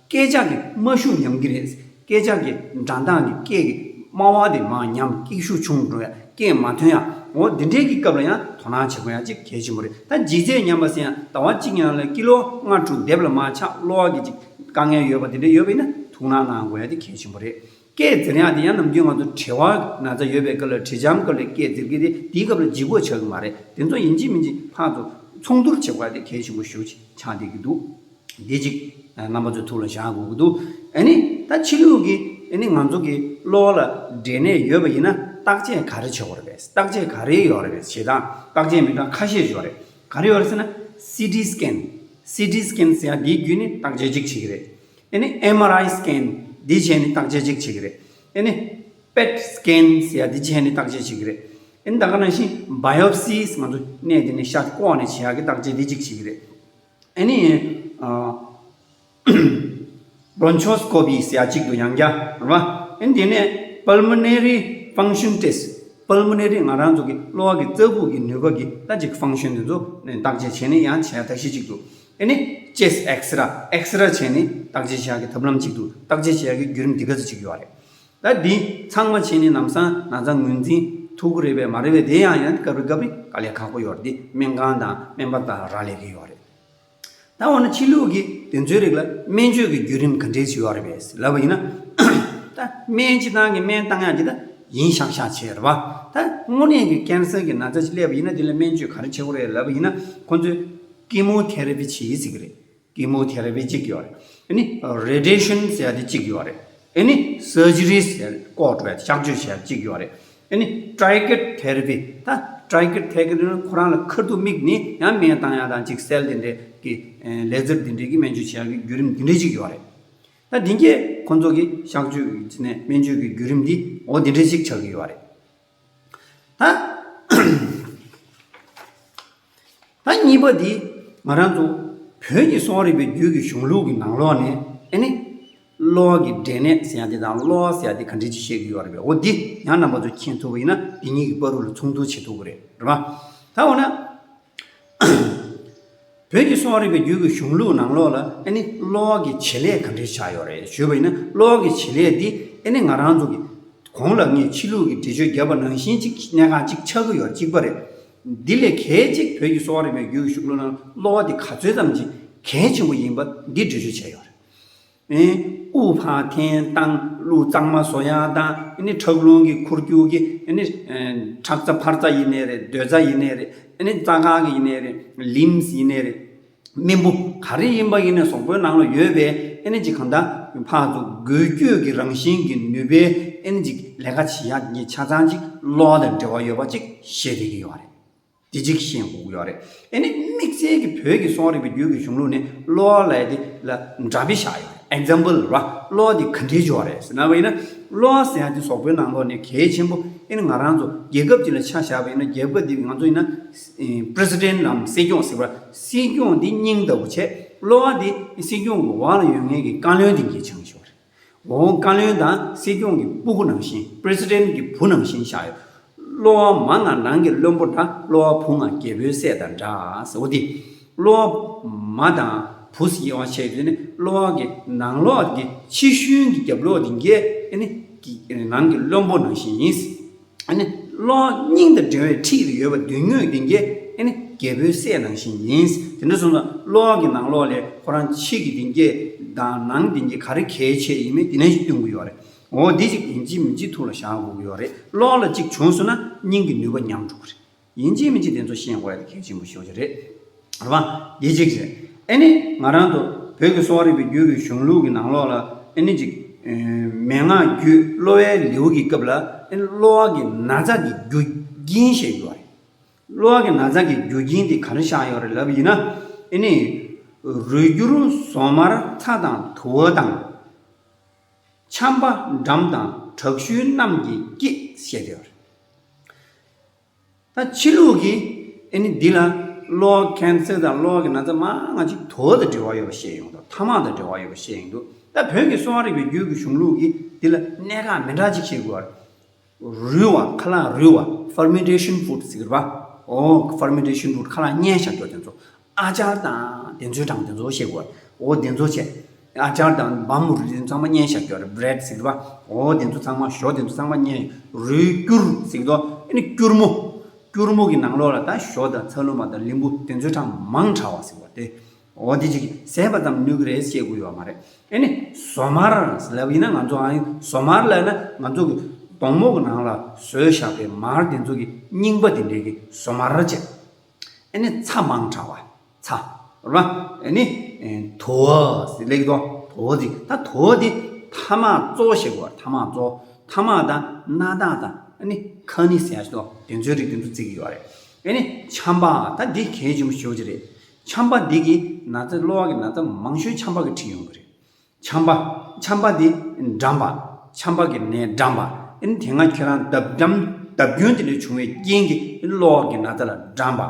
སྐད་ཆ་གི་མ་ཤུགས་ཉམས་ཀྱི་རེད། སྐད་ཆ་གི་སྒྲ་གདངས་ཀྱི་སྐད་ཀྱི་དམའ་བ་དེ་མར་ཉམས། སྐད་ཤུགས་ཆུང་འགྲོ་ཡག་སྐད་མ་ཐོན་ཡག་འོ་འདི་འདྲའི་གི་སྐབས་ལ་ཡང་དོ་སྣང་བྱེད་དགོས་ཡག་ཅིག་གལ་ཆེན་པོ་རེད། ད་ལྗིད་ཚད་ཉམས་པ་ཟེར་ཡག་ཟླ་བ་གཅིག་ནང་ལ་ཀི་ལོ་ལྔ་དྲུག་ལྡེབ་ལ་མར་ཆག་གློ་བ་གི་ཅིག་དཀའ་ངལ་ཡོད་པ་དེ་འདྲ་ཡོད་པ་ཡིན་ན་ཐུགས་སྣང་གནང་དགོས་ཡག་དེ་གལ་ཆེན་པོ་རེད། སྐད་འཛེར་ཡག་དེ་ཡང་ནམ་རྒྱུན་ང་ཚོ་གྲེ་བ་ན་ཚ་ཡོད་པའི་སྐབས་ལ་གྲེ་ལྕམ་སྐབས་ལ་སྐད་འཛེར་གི་རེད། དེའི་སྐབས་ལ་ལྗིད་ཁོག་ཆགས་ཀྱི་མ་རེད། དེ་ཚོ་ཡིན་གཅིག་མིན་གཅིག་ཕར་ཚུར་ཚོགས་འདུར་བྱེད་དགོས་ཡག་དེ་གལ་ཆེན་པོ་ཞེ་པོ་ཅིག་ཆགས་བསྡད་ཀྱི་འདུག་འདི་གཅིག་རྣམ་པ་ཚོའི་ཐུགས་ལ་བཞག་དགོས་ཀྱི་འདུག་ཨ་ནི་ད་ཕྱི་ལུགས་ཀྱི་ཨ་ནི་ང་ཚོ་གི་གློ་བ་ལ་འབྲས་ནད་ཡོད་པ་ཡིན་ན་བརྟག་དཔྱད་ག་རེ་བྱེད་དགོས་རེད་པས། བརྟག་དཔྱད་ག་རེ་ཡོད་རེད་པས། བྱེད་སྟངས་བརྟག་དཔྱད་མི་གྲངས་ཁ་ཤས་ཡོད་རེད། ག་རེ་ཡོད་རེད་ཟེར་ན། སི་ཊི་སི་ཀེན། སི་ཊི་སི་ཀེན་ཟེར་ཡག་འདིའི་བརྒྱུད་ནས་བརྟག་དཔྱད་ཅིག་བྱེད་ཀྱི་རེད། ཨ་ནི་ཨེམ་ཨར་ཨའི་སི་ཀེན་འདི་བྱས་ནས་བརྟག་དཔྱད་ཅིག་བྱེད་ཀྱི་རེད། ཨ་ནི་པེཊ་སི་ཀེན་ཟེར་ཡག་འདི་བྱས་ནས་བརྟག་དཔྱད་བྱེད་ཀྱི་རེད། ཨ་ནི་ད་ག་ནང་བཞིན་བྷ་ཡོབ་སི་ང་ཚོ་གནས་འདི་ནས་ཤ་བཀོག་ནས་བྱེད་ཡག་གི་བརྟག་དཔྱད་འདི་གཅིག་བྱེད་ཀྱི་རེད། ཨ་ནི་ཨ་bronchoscopy ཟེར་ཡག་གཅིག་འདུག་ཡང་བསྐྱར་རེད་པ། ཨ་ནི་དེ་ནས་pulmonary function test། པལ་མོ་ནེ་རི་ང་རང་ཚོ་གི་གློ་བ་གི་རྩ་ཁུག་གི་ནུས་པ་གི་ད་ཅིག་ཕང་ཤོན་དེ་ཚོ་བརྟག་དཔྱད་བྱས་ནས་ཡང་བྱེད་ཡག་ཐབས་ཤེས་གཅིག་འདུག་ཨ་ནི་ཅེསི་ཊི་ཨེག་སི་རེ། ཨེག་སི་རེ་བྱས་ནས་བརྟག་དཔྱད་བྱེད་ཡག་གི་ཐབས་ལམ་གཅིག་འདུག་བརྟག་དཔྱད་བྱེད་ཡག་གི་བརྒྱུད་རིམ་འདི་ག་ཚོད་ཅིག་ཡོད་རེད། ད་འདི་ཚང་མ་བྱས་ནས་ལམ་སང་ན་ཚ་ངོས་འཛིན་ཐུབ་ཀྱི་རེད་པས་མ་རེད་པས། དེ་ཡང་ཡང་སྐབས་རེ་སྐབས་རེ་དཀའ་ལས་ཁག་པོ་ཡོད་རེད། དེ་སྨན་ཁང་དང་སྨན་པ་དང་རག་ལས་ཀྱི་ཡོད་རེད། ད་འོ་ན་ཕྱི་ལུགས་ཀྱི་དེ་ཚོའི་རིགས་ལ་སྨན་བཅོས་ཀྱི་བརྒྱུད་རིམ་ག་འདྲས་ཅིག་ཡོད་རེད་པས་ལབ་པ་ཡིན་ན། ད་སྨན་སྤྱིར་བཏང་གི་སྨན་བཏང་ཡག་འདི་ད་ཡིན་ཤག་ཤག་བྱས་རེད་པ། ད་དངོས་གནས་ཀྱི་ཀེན་སར་གྱི་ན་ཚ་ཅིག་སླེབས་པ་ཡིན་ན་དེ་ལ་སྨན་བཅོས་ག་རེ་བྱེད་དགོས་རེད་ལབ་པ་ཡིན་ན། ཁོང་ཚོས་ཀི་མོ་ཐེ་ར་པི་བྱེད་ཀྱི་ཟེར་གྱི་རེད། ཀི་མོ་ཐེ་ར་པི་གཅིག་ཡོད་རེད། ཨ་ནི་རེ་ཌི་ཡེ་ཤན་ཟེར་ཡག་དེ་གཅིག་ཡོད་རེད། ཨ་ནི་སར་ཇི་རི་ཟེར་ཡག་བཀོག་འགྲོ་ཡག་གཤག་བཅོས་བྱེད་ཡག་གཅིག་ཡོད་རེད། ཨ་ནི་ཊི་རི་ཀེཊ་ཐེ་ར་པི། ད་ཊི་རི་ཀེཊ་ཐེ་ར་པི་ནི་ཁོ་རང་ལ་ཁ་ཐུག་དམིགས་ནས་ཡང་སྨན་བཏང་ཡག་དང་ཅིག་སེལ་དེ་འདྲས་ཀྱི་ལེ་ཛར་དེ་འདྲས་ཀྱི་སྨན་བཅོས་བྱེད་ཡག་གི་བརྒྱུད་རིམ་དེ་འདྲས་ཅིག་ཡོད་རེད། ད་དེ་གས་ཁོང་ཚོ་གི་གཤག་བཅོས་ཀྱི་ནས་སྨན་བཅོས་ཀྱི་བརྒྱུད་རིམ་འདི་འོ་དེ་འདྲས་ཅིག་ཆགས་ཀྱི་ཡོད་རེད། ད་ད་གཉིས་པ་འདི་ང་རང་ཚོ་བོད་ཀྱི་གསོ་བ་རིག་པའི་རྒྱུད་ཀྱི་གཞུང་ལུགས་ཀྱི་ནང་ལོགས་ནས་ཨ་ནི་གློ་བ་གི་འབྲས་ནད་ཟེར་ཡག་འདི་དང་གློ་བ་ཟེར་ཡག་འདི་ག་འདྲས་ཅིག་བཤད་ཀྱི་ཡོད་རེད་པས། འོ་འདི་ཡང་རྣམ་པ་ཚོས་མཁྱེན་ཐུབ་པ་ཡིན་ན་འདི་གཉིས་ཀྱི་བར་དུ་ལ་མཚུངས་བསྡུར་བྱེད་ཐུབ་ཀྱི་རེད། རེད་པ། ད་འོ་ན། བོད་ཀྱི་གསོ་བ་རིག་པའི་རྒྱུད་ཀྱི་གཞུང་ལུགས་ནང་ལོགས་ལ་ཨ་ནི་གློ་བ་གི་བྱེད་ལས་ག་འདྲས་ཆགས་ཡོད་རེད་ཞུས་པ་ཡིན་ན། གློ་བ་གི་བྱེད་ལས་འདི་ཨ་ནི་ང་རང་ཚོ་གི་གོང་ལ་ངས་ཕྱི་ལུགས་ཀྱི་འགྲེལ་བརྗོད་བརྒྱབ་པ་ནང་བཞིན་གཅིག་གནད་འགག་གཅིག་ཆགས་ཀྱི་ཡོད། གཅིག་པ་རེད། འདི་ལས་གལ་ཆེ་བོད་ཀྱི་གསོ་བ་རིག་པའི་རྒྱུད་ཀྱི་གཞུང་ལུགས་ནང་གློ་བ་འདི་ག་ཚོད་ཙམ་ཅིག་གལ་ཆེན་པོ་ཡིན་པ་འདི་འགྲེལ་བརྗོད་བྱས་ཡོད་རེད། ཨེ། དབུགས་ཕར་འཐེན་བཏང་། གླུ་གཙང་མ་བཟོ་ཡག་དང་། ཨ་ནི་ཁྲག་རླུང་གི་འཁོར་རྒྱུག་གི། ཨ་ནི་ཨེ། ཁྲག་རྩ་འཕར་རྩ་ཡིན་ནའི་རེད། སྡོད་རྩ་ཡིན་ནའི་རེད། ཨ་ནི་རྩ་སྒང་གི་ཡིན་ནའི་རེད། ལིམས་ཡིན་ནའི་རེད། རྨེན་བུ་ག་རེ་ཡིན་པ་ཡིན་ནའི་གཟུགས་པོའི་ནང་ལ་ཡོད་པའི་ཨ་ནི་ཅིག་གང་ལྟར་ཕར་ཚུར་འགུལ་སྐྱོད་ཀྱི་རང་བཞིན་གྱི་ནུས་པའི་ཨ་ནི་ཅིག་ལས་ཀ་བྱེད་ཡག་གི་ཆ་ཚང་ཅིག་གློ་བ་དང་འབྲེལ་བ་ཡོད་པ་ཅིག་བཤད་བསྡད་ཀྱི་ཡོད་རེད། དེ་གཅིག་ཤེས་དགོས་ཀྱི་ཡོད་རེད། ཨ་ནི་དམིགས་བསལ་གྱི་བོད་ཀྱི་གསོ་བ་རིག་པའི་རྒྱུད་ཀྱི་གཞུང་ལུགས་ནས་གློ་བ་ལབ་ཡག་དེ་ལ་འདྲ་དཔེ་བཞག་ཡོད་རེད། example ར། གློ་བ་འདི་ག་འདྲའི་འབྱོར་རེད་ཟེར་ན་བ་ཡིན་ན། གློ་བ་ཟེར་ཡ་འདི་གཟུགས་པོའི་ནང་ལོགས་ནས་གལ་ཆེན་པོ། ཨེ་ནི་ང་རང་ཚོ་རྒྱལ་ཁབ་ཅིག་ལ་ཆ་བཞག་པ་ཡིན་ན། རྒྱལ་ཁབ་འདི་ང་ཚོ་ཡིན་ན་president ནམ་སྲིད་སྐྱོང་ཟེར་བ། སྲིད་སྐྱོང་འདི་སྙིང་ལྟ་བུ་བྱས། གློ་བ་འདི་སྲིད་སྐྱོང་གི་འོག་ལ་ཡོད་མཁན་གྱི་བཀའ་བློན་འདི་གལ་ཆེན་པོ་ཞིག་རེད། འོ་བཀའ་བློན་དང་སྲིད་སྐྱོང་གི་སྤུ་གུ་ནང་བཞིན། president གི་བུ་ནང་བཞིན་བཞག་ཡོད། གློ་བ་མ་ང་ནང་གི་བློན་པོ་འདྲ། གློ་བ་བུ་ང་རྒྱལ་པོའི་སྲས་དང་འདྲ་ཟེར་བ་འདི། གློ་བ་མ་དང་བུ་ཟེར་བ་བྱས་དུས་ནི། གློ་བ་གི་ནང་ལོགས་ཀྱི་ཕྱི་ཤུན་གྱི་རྒྱབ་ལོགས་འདི་གའི་ཨེ་ནི་ནང་གི་བློན་པོ་ནང་བཞིན་ཡིན། ཨ་ནི་གློ་བ་སྙིང་དང་འབྲེལ་བའི་འཁྲིས་ལ་ཡོད་པ་མདུན་ངོས་འདི་གའི་ཨ་ནི་རྒྱལ་པོའི་སྲས་ནང་བཞིན་ཡིན། དེ་འདྲ་སོང་ཙང་གློ་བ་གི་ནང་ལོགས་ལས་ཁོ་རང་ཕྱི་གི་འདི་གའི་དང་ནང་འདི་གའི་ག་རེ་གལ་ཆེ་ཡིན་མིན་དེ་ནས་ཞིག་སྟོན་གྱི་ཡོད་རེད། འོ་འདི་ཅིག་ཡིན་གཅིག་མིན་གཅིག་ཐུགས་ལ་བཞག་དགོས་ཀྱི་ཡོད་རེད། གློ་བ་ལ་གཅིག་བྱུང་སོང་ན་སྙིང་གི་ནུས་པ་ཉམས་འགྲོ་གི་རེད། ཡིན་གཅིག་མིན་གཅིག་དེ་ཚོ་ཤེས་དགོས་ཡ་དེ་གལ་ཆེན་པོ་ཞེ་པོ་ཅིག་རེད། རེད་པ། འདི་གཅིག་རེད། ཨེ་ནི་ང་རང་ཚོ་བོད་ཀྱི་གསོ་བ་རིག་པའི་རྒྱུད་ཀྱི་གཞུང་ལུགས་ཀྱི་ནང་ལོགས་ལ་ཨེ་ནི་ཅིག་ཨེ་མན་ངག་རྒྱུད་གློ་བའི་ལེའུ་གི་སྐབས་ལ་ཨེ་ནི་གློ་བ་གི་ན་ཚ་གི་རྒྱུ་རྐྱེན་བཤད་ཡོད་རེད། གློ་བ་གི་ན་ཚ་གི་རྒྱུ་རྐྱེན་དེ་ག་རེ་བཞག་ཡོད་རེད་ལབ་ཡིན་ན། ཨེ་ནི་རུས་སྐྱུར་ཟོག་དམར་ཚྭ་དང་དུ་བ་དང་། ཆམ་པ་འགྲམ་དང་དྲག་ཤུལ་རྣམས་ཀྱིས་བསྐྱེད་ཟེར་དེ་ཡོད་རེད། ད་ཕྱི་ལུགས་ཀྱིས་ཨེ་ནི་འདི་ལ་གློ་བ་ཀན་སར་དང་གློ་བ་གི་ན་ཚ་མང་ང་ཅིག་དུ་བ་དང་འབྲེལ་བ་ཡོད་པ་བཤད་ཡོང་འདུག་ཐ་མག་དང་འབྲེལ་བ་ཡོད་པ་བཤད་ཡོང་འདུག་ད་བོད་ཀྱི་གསོ་བ་རིག་པའི་རྒྱུད་ཀྱི་གཞུང་ལུགས་ཀྱིས་འདི་ལ་གནད་འགག་མི་འདྲ་ཅིག་བཤད་དགོས་པ་རེད། རུལ་བ། ཁ་ལག་རུལ་བ། ཕར་མེན་ཊེ་ཤན་ཕུཌ་ཟེར་གི་རེད་པ། འོ་ཕར་མེན་ཊེ་ཤན་ཕུཌ་ཁ་ལག་བསྙལ་བཞག་རྒྱུ་དེ་ཚོ། ཨ་ཅར་དང་དེ་ཚོའི་གྲངས་དེ་ཚོ་བཤད་དགོས་པ་རེད། འོ་དེ་ཚོ་བྱས། ཨ་ཅར་དང་བམ་རུལ་དེ་ཚོ་ཚང་མ་བསྙལ་བཞག་རྒྱུ་རེད། བྷི་རེཌ་ཟེར་གི་རེད་པ། འོ་དེ་ཚོ་ཚང་མ། ཞོ་དེ་ཚོ་ཚང་མ་བསྙལ། རུལ་སྐྱུར་ཟེར་གི་འདུག་ཨ་ནི་སྐྱུར་མོ། སྐྱུར་མོ་གི་ནང་ལོགས་ལ་ད་ཞོ་དང་ཚ་ལུ་མ་དང་ལིམ་བུ་དེ་ཚོའི་གྲངས་མང་དྲགས་པ་ཟེར་བ་དེ། འོ་དེ་ཅིག་ཟས་པ་ཙམ་ནུས་ཀྱི་རེད་བཤད་དགོས་ཡོད་མ་རེད། ཨེ་ནི་ཟོག་དམར་ལབ་ཡིན་ན། ང་ཚོ་ཨ་ནི་ཟོག་དམར་ལབ་ན་ང་ཚོ་གི་སྡོང་མོ་གི་ནང་ལ་བཟོས་བཞག་པའི་མར་དེ་ཚོ་གི་རྙིང་པ་དེ་འདྲའི་གི་ཟོག་དམར་བྱས། ཨེ་ནི་ཚྭ་མང་དྲགས་པ། ཚྭ། རེད་པ། ཨེ་ནི་ཨེ་དུ་བ་ཟེར་ལེགས་དོ། དུ་བ་དེ། ད་དུ་བ་དེ་ཐ་མག་བཙོ་བྱེད་དགོས། ཐ་མག་བཙོ། ཐ་མག་དང་སྣ་ཐག་དང་ཨ་ནི་ཁ་ནི་ཟེར་ཡ་ཞིག་འདུག་དེ་ཚོའི་རིགས་དེ་ཚོ་བརྩི་གི་ཡོད་རེད། ཨེ་ནི་ཆམ་པ། ད་འདི་གལ་ཆེན་པོ་ཞེ་པོ་ཅིག་རེད། ཆམ་པ་འདི་གིས་ན་ཚ། གློ་བ་གི་ན་ཚ་མང་ཤོས་ཆམ་པ་གིས་འཁྲིད་ཡོང་གི་རེད། ཆམ་པ། ཆམ་པ་འདི་འགྲམ་པ། ཆམ་པ་གི་ནད་འགྲམ་པ། ཨེ་ནི་དེ་སྔ་ཁྱེད་རང་བརྡབ་འགྲམ་བརྡབ་སྐྱོན་དེ་ལས་བྱུང་བའི་རྐྱེན་གྱིས་ཨེ་ནི་གློ་བ་གི་ན་ཚ་ལ་འགྲམ་པ།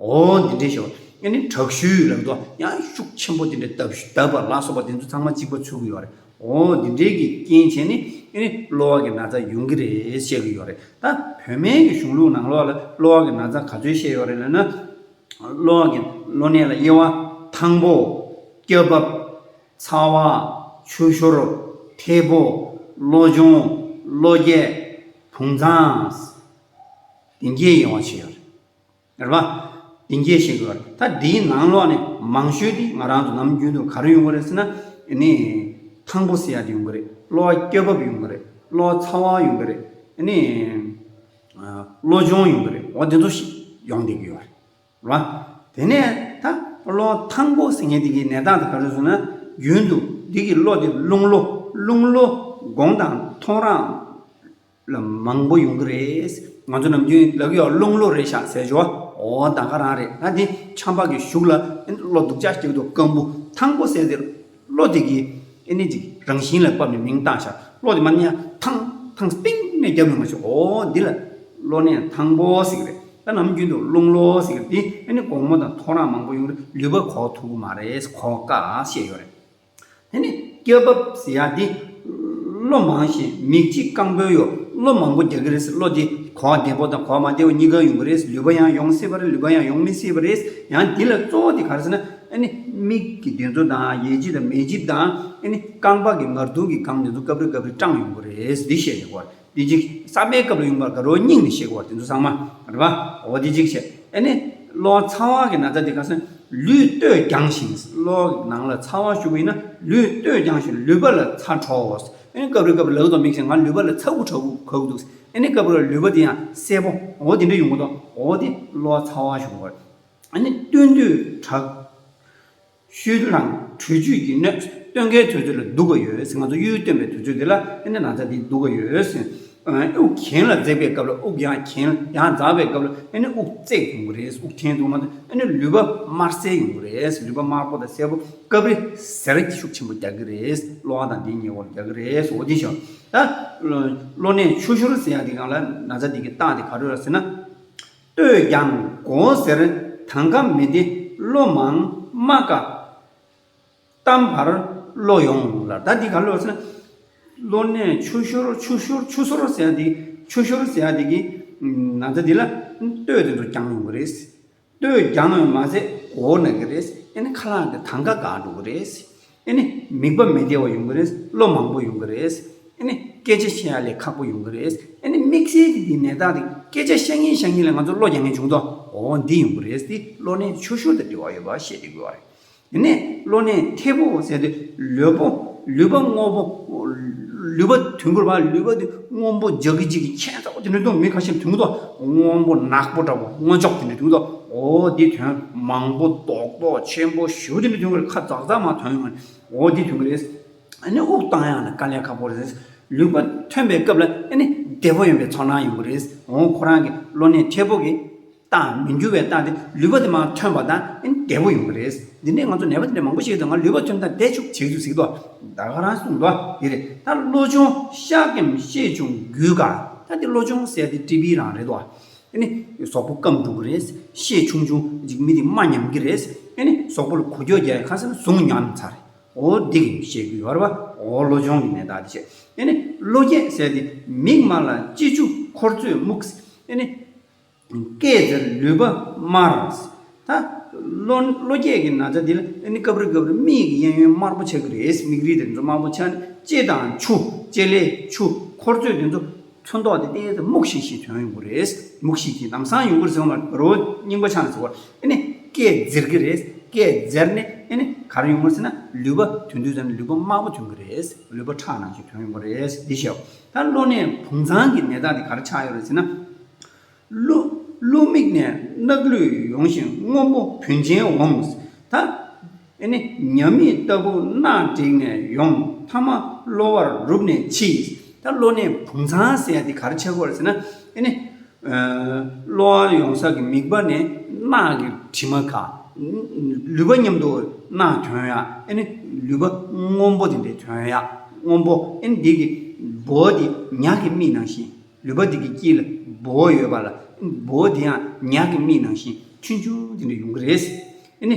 འོ་འདི་འདྲའི་ཞེས་པ། ཨེ་ནི་དྲག་ཤུལ་ལབ་དུས་ཡང་ཤུགས་ཆེན་པོ་དེ་འདྲའི་བརྡབ་བརྡབ་པ་ལ་སོགས་པ་དེ་ཚོ་ཚང་མ་གཅིག་པ་ཚུད་ཀྱི་ཡོད་རེད། འོ་འདི་འདྲའི་གི་རྐྱེན་བྱས་ནས་ཨེ་ནི་གློ་བ་གི་ན་ཚ་ཡོང་གི་རེད་བཤད་ཀྱི་ཡོད་རེད། ད་བོད་སྨན་གྱི་གཞུང་ལུགས་ནང་ལོགས་ལ་གློ་བ་གི་ན་ཚ་ག་ཚོད་བཤད་ཡོད་རེད་ལབ་ན། གློ་བ་གི་གློ་ནད་ལ་དབྱེ་བ། ཐང་པོ། སྐྱ་རྦབ། ཚ་བ། ཆུ་ཤོར། ཐེ་བོ། གློ་གཅོང་། གློ་རྒྱས། བུང་ཚང་། དེ་འདྲའི་དབྱེ་བ་ཕྱེ་ཡོད་རེད། རེད་པ། དེ་འདྲའི་ཞིག་ཡོད་རེད། ད་འདིའི་ནང་ལོགས་ནས་མང་ཤོས་དེ་ང་རང་ཚོ་ནམ་རྒྱུན་དུ་ག་རེ་ཡོང་གི་རེད་ཟེར་ན། ཨ་ནི་ཐང་པོ་ཟེར་ཡ་དེ་ཡོང་གི་རེད། གློ་བ་སྐྱ་རྦབ་ཡོང་གི་རེད། གློ་བ་ཚ་བ་ཡོང་གི་རེད། ཨ་ནི་གློ་གཅོང་ཡོང་གི་རེད། འོ་དེ་ཚོ་ཞིག་ཡོང་བསྡད་ཀྱི་ཡོད་རེད། རེད་པ། དེ་ནས་ད་གློ་བ་ཐང་པོ་ཟེར་མཁན་དེ་གི་ནད་རྟགས་དེ་ག་རེ་ཟེར་ན། རྒྱུན་དུ་འདི་གི་གློ་དེ་རླུང་གློ། རླུང་གློ་དགོང་དང་ཐོ་རངས་ལ་མང་པོ་ཡོང་གི་རེད། ང་ཚོ་ནམ་རྒྱུན་ལབ་ཀྱི་ཡོད། རླུང་གློ་རེད་ཤག་ཟེར་ཞོ། འོ་ད་ག་རང་རེད། ད་འདི་ཆམ་པ་གི་གཞུག་ལ་གློ་སྡུག་ཅག་སྐྱེ་གི་འདུག་སྐམ་པོ། ཐང་པོ་ཟེར་དེ་གློ་དེ་གི་ཨེ་ནི་ཅིག་རང་བཞིན་ལ་བབས་ནས་མིང་བཏགས་ཤག་གློ་དེ་མ་ནི་ཡང་ཐང་ཐང་སྟེང་ནས་རྒྱབ་ཡོང་བ་ཞིག་འོ་འདི་ལ་གློ་ནད་ཐང་པོ་ཟེར་གི་རེད། ད་ནམ་རྒྱུན་དུ་རླུང་གློ་ཟེར་གི་རེད། དེ་ཨེ་ནི་དགོང་མོ་དང་ཐོ་རངས་མང་པོ་ཡོང་རེད། ལུད་པ་གོག་ཐུབ་ཀྱི་མ་རེད། གོག་དཀའ་བཤད་ཡོད་རེད། དེ་ནི་སྐྱ་རྦབ་ཟེར་ཡ་འདི་གློ་མང་ཞིང་མིག་ལྕིབས་སྐམ་པོ་ཡོད། གློ་མང་པོ་རྒྱག་གི་རེད། གློ་འདི་གོག་བདེ་པོ་དང་གོག་མ་བདེ་པོ་གཉིས་ཀ་ཡོང་གི་རེད། ལུད་པ་ཡང་ཡོང་སྲིད་པ་རེད། ལུད་པ་ཡང་ཡོང་མི་སྲིད་པ་རེད། ཡང་འདི་ལ་གཙོ་བོ་དེ་ག་རེ་ཟེར་ན། ཨ་ནི་མིག་གི་དེ་ཚོ་དང་། ཡས་ལྕིབས་དང་མས་ལྕིབས་དང་། ཨ་ནི་རྐང་པ་གི་ངར་དུང་གི་སྒང་དེ་ཚོ་སྐབས་རེ་སྐབས་རེ་སྐྲངས་ཡོང་གི་རེད། འདི་བཤད་ཡོད་པ་རེད། འདི་ཅིག་གསར་པའི་སྐབས་ལ་ཡོང་བར་དགའ་རོགས་སྙིང་ནས་བཤད་དགོས་པ་དེ་ཚོ་ཚང་མ་རེད་པ། འོ་དེ་གཅིག་བྱས། ཨ་ནི་གློ་བ་ཚ་བ་གི་ན་ཚ་དེ་ག་ས་ལུས་སྟོད་རྒྱང་ཞིང་། གློ་ནང་ལ་ཚ་བ་ཞུགས་པ་ཡིན་ན་ལུས་སྟོད་རྒྱང་ཞིང་ལུད་པ་ལ་ཚ་དྲོ། ཨ་ནི་སྐབས་རེ་སྐབས་རེ་ལག་ཏུ་མིག་ཤེས་ང་ལུད་པ་ལ་ཚ་ཁུ་དྲག་པོ་ག་གི་འདུག་ཨ་ནི་སྐབས་རེ་ལུད་པ་དེ་ཡང་སེར་པོ། འོ་དེ་འདྲ་ཡོང་གི་འདུག་འོ་དེ་གློ་བ་ཚ་བ་ཞུགས་པ་རེད། ཨ་ནི་སྟོན་དུས་དྲག་ཤུལ་ལངས། དྲོད་བཅུད་ཀྱི་གནོད། སྟོན་ཁའི་དུས་ཚོད་ལ་སྡུག་ག་ཡོད་ཟེར། ང་ཚོ་གཡུལ་སྟོན་པའི་དུས་ཚོད་དེ་ལ་ཨེ་ནི་ན་ཚ་འདི་སྡུག་ག་ཡོད་ཟེར། དབུགས་གྱེན་ལ་འཛེགས་པའི་སྐབས་ལ། དབུགས་ཡང་གྱེན་ཡང་འཛག་པའི་སྐབས་ལ། ཨ་ནི་དབུགས་བརྩེགས་ཡོང་གི་རེད། དབུགས་འཐེན་འདུག་མ་གཏོགས། ཨ་ནི་ལུད་པ་དམར་སེར་ཡོང་གི་རེད། ལུད་པ་དམར་པོ་དང་སེར་པོ་སྐབས་རེ་ཟེར་ཤུགས་ཆེན་པོ་རྒྱག་གི་རེད། གློ་བ་དང་དེའི་ཉེ་འཁོར་རྒྱག་གི་རེད། འོ་དེ་ཤོག་ད་གློ་ནད་ཆུ་ཤུར་ཟེར་ཡ་དེ་སྒང་ལ་ན་ཚ་དེ་གི་རྟགས་དེ་ག་རེ་རེད་ཟེར་ན། སྟོད་ཀྱང་གོ་ཟེར། དང་ཁ་མི་བདེ་གློ་མང་རྨ་དཀར། གཏམ་བར་གློ་ཡོང་ལ། ད་འདི་ག་ལོ་ཟེར་ན། གློ་ནད་ཆུ་ཤོར་ཆུ་ཤོར་ཆུ་སོར་ཟེར་ཡ་འདི། ཆུ་ཤོར་ཟེར་ཡ་འདི་གི་ན་ཚ་འདི་ལ་སྟོད་དེ་ཚོ་རྒྱང་ཡོང་གི་རེད། སྟོད་རྒྱང་ཡོང་མ་ཟད་གོ་ན་གི་རེད། ཨེ་ནི་ཁ་ལག་གི་དང་ག་འགག་འགྲོ་གི་རེད། ཨེ་ནི་མིད་པ་མི་བདེ་བ་ཡོང་གི་རེད། གློ་མང་པོ་ཡོང་གི་རེད། ཨེ་ནི་སྐད་ཆ་བཤད་ཡ་ལས་ཁག་པོ་ཡོང་གི་རེད། ཨེ་ནི་དམིགས་བསལ་གྱི་འདི་ནད་རྟགས་འདི་སྐད་ཆ་བཤད་ངེས་བཤད་ངེས་ལ་ང་ཚོ་གློ་རྒྱག་ངེས་བྱུང་དོ། འོ་འདི་ཡོང་གི་རེད། འདི་གློ་ནད་ཆུ་ཤོར་དང་འབྲེལ་བ་ཡོད་པ་བཤད་དེ་དགོས་པ་རེད། དེ་ནས་གློ་ནད་མཐེ་བོ་ཟེར་དུས་ལུས་པོ་ལུས་པ་སྔོན་པོ། ལུས་པ་དུས་འཁོར་བ་ལུས་པ་དེ་སྔོན་པོ་འཇའ་གི་ཅིག་གི་ཁྱེད་ཚོ་དེ་འདྲ་འདུག་མི་ཁ་ཤས་དུས་འཁོར་སྔོན་པོ་ནག་པོ་འདྲ་པོ་སྔོ་ཅོག་དེ་འདྲ་དུས་འཁོར། འོ་དེ་དོན་མང་པོ་རྡོག་རྡོག་ཆེན་པོ་ཞེ་པོ་དེ་འདྲ་དུས་འཁོར་ཁ་ཛག་ཛག་མ་དོན་ཡོང་། འོ་དེ་དུས་འཁོར་རེད། ཨ་ནི་དབུགས་བཏང་ཡག་ལ་དཀའ་ལས་ཁག་པོ་རེད། ལུད་པ་ཐོན་པའི་སྐབས་ལ་ཨ་ནི་བདེ་པོ་ཡིན་པའི་ཚོར་སྣང་ཡོང་གི་རེད། འོ་ཁོ་རང་གི་གློ་ནད་མཐེ་བོ་གི་རྟགས་མི་འགྱུར་བའི་རྟགས་དེ་ལུད་པ་དེ་མར་ཐོན་པ་དང་ཨེ་བདེ་པོ་ཡོང་གི་རེད། འདི་ནས་ང་ཚོ་ནད་པ་དེ་འདྲ་མང་པོ་ཞིག་དང་ང་ལུད་པ་ཐོན་དང་བདེ་བཅུག་བྱེད་རྒྱུ་ཟིག་དོ། ད་ག་རང་གསུངས་དོ་དེ་རེད། ད་གློ་གཅོང་ཤ་སྐམ་ཤས་ཆུང་རྒྱུས་དཀར། ད་དེ་གློ་གཅོང་ཟེར་དེ་ཊི་བི་རང་རེད་དོ། ཨེ་ནི་གཟུགས་པོ་སྐམ་འགྲོ་གི་རེད། ཤས་ཆུང་ཆུང་ཅིག་མི་དེ་རྨ་ཉམས་ཀྱི་རེད། ཨེ་ནི་གཟུགས་པོ་ལ་འགུལ་སྐྱོད་རྒྱག་ཡ་ཁ་སང་ཟུངས་ཉམས་ཚར། འོ་འདི་གི་བཤད་རྒྱུ་ཡོད་རེད་པ། འོ་གློ་གཅོང་གི་ནད་རྟགས་དེ་བཤད། ཨེ་ནི་གློ་རྒྱས་ཟེར་དེ་མིག་དམར་ལ་སྤྱི་ཆུ་འཁོར་ཚོས་སྨུག་ཨེ་ནི། སྐེ་འཛེར་ལུད་པ་དམར། ད་གློ་གློ་རྒྱས་ཀྱི་ན་ཚ་འདི་ལ་ཨ་ནི་སྐབས་རེ་སྐབས་རེ་མིག་གི་གཡས་གཡོན་དམར་པོ་ཆགས་ཀྱི་རེད། མིག་རིལ་དེ་ཚོ་དམར་པོ་ཆགས་ནས་ལྕེ་དང་ཆུ་ལྕེ་ལེ་ཆུ་འཁོར་ཚོས་དེ་ཚོ་ཚོན་མདོག་དེ་ཏོག་ཙམ་སྨུག་ཤིག་ཤིག་ཐོན་ཡོང་གི་རེད། སྨུག་ཤིག་ཤིག་ལམ་སང་ཡོང་གི་རེད་ཟེར་བ་མ་རེད། རིང་པོ་ཆགས་ནས་ཟེར་བ་ཨ་ནི་སྐེ་འཛེར་གྱི་རེད། སྐེ་འཛེར་ནས་ཨ་ནི་ག་རེ་ཡོང་གི་རེད་ཟེར་ན་ལུད་པ་དོན་དུས་ཙམ་ནས་ལུད་པ་དམར་པོ་ཐོན་གྱི་རེད། ལུད་པ་ཁྲག་ནང་བཞིན་ཐོན་ཡོང་གི་རེད། འདི་བཤད། ད་གློ་ནད་བུང་ཚང་གི་ནད་རྟགས་དེ་ག་རེ་ཆགས་ཡོད་རེད་ཟེར་ན། གློ་གློ་མིག་ནས་རྣག་ལུད་ཡོང་ཞིང་སྔོན་པོ་བུན་ཆེན་འོང་། ད་ཨེ་ནི་ཉ་མིག་ལྟ་བུ་རྣག་བསྒྲིགས་ནས་ཡོང་། ཐ་མ་གློ་བ་རུབ་ནས་འཆི། ད་གློ་ནད་བུང་ཚང་ཟེར་ཡ་དེ་ག་རེ་ཆགས་ཀྱི་ཡོད་རེད་ཟེར་ན། ཨེ་ནི་གློ་བ་ཡོང་ས་གི་མིད་པ་ནས་རྣག་གི་དྲི་མ་ཁ། ལུད་པ་མཉམ་དུ་རྣག་ཐོན་ཡ། ཨེ་ནི་ལུད་པ་སྔོན་པོ་དེ་འདྲ་ཐོན་ཡ། སྔོན་པོ་ཨེ་ནི་འདི་གི་སྦོ་དེ་ཉ་གི་མིག་ནང་བཞིན། ལུད་པ་འདི་གི་དཀྱིལ་ལ་སྦོ་ཡོད་པ་ལ། སྦོ་དེ་ཡང་ཉ་གི་མིག་ནང་བཞིན་ཆུང་ཆུང་དེ་འདྲ་ཡོང་གི་རེད། ཨེ་ནི།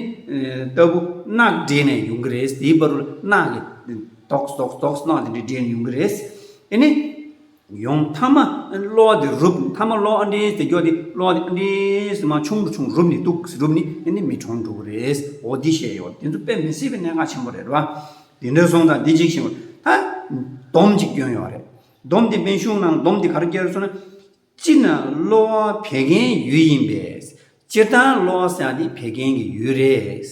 ལྟ་བུ་རྣག་འདྲེས་ནས་ཡོང་གི་རེད། དེའི་བར་དུ་རྣག་གི་དོགས་དོགས་དོགས་རྣག་དེ་འདྲ་འདྲེས་ནས་ཡོང་གི་རེད། ཨེ་ནི། ཡོང་ཐ་མ་གློ་བ་དེ་རུབ། ཐ་མ་གློ་བ་ཨ་འདྲེས་དེ་སྐྱོ་དེ་གློ་བ་དེ་ཨ་འདྲེས་མ་ཆུང་རུ་ཆུང་རུབ་ནས་འདུག་རུབ་ནས་ཨེ་ནི་མི་གྲོངས་འགྲོ་གི་རེད། འོ་འདི་བཤད་ཡོད། དེ་ཚོ་དཔེ་མི་སྲིད་པའི་གནད་འགག་ཆེན་པོ་རེད་བ། དེ་འདྲ་སོང་ཙང་འདི་གཅིག་བཤད་པ་ད་སྡོམ་གཅིག་སྐྱོན་ཡོད་རེད། སྡོམ་དེ་སྨན་གཞུང་ནང་སྡོམ་དེ་ག་རེ་བརྒྱབ་སོང་ན། སྤྱིར་ན་གློ་བ་བད་ཀན་ཡུལ་ཡིན་པས། སྤྱིར་བཏང་གློ་བ་ཟེར་ཡ་དེ་བད་ཀན་གྱི་ཡུལ་རེད།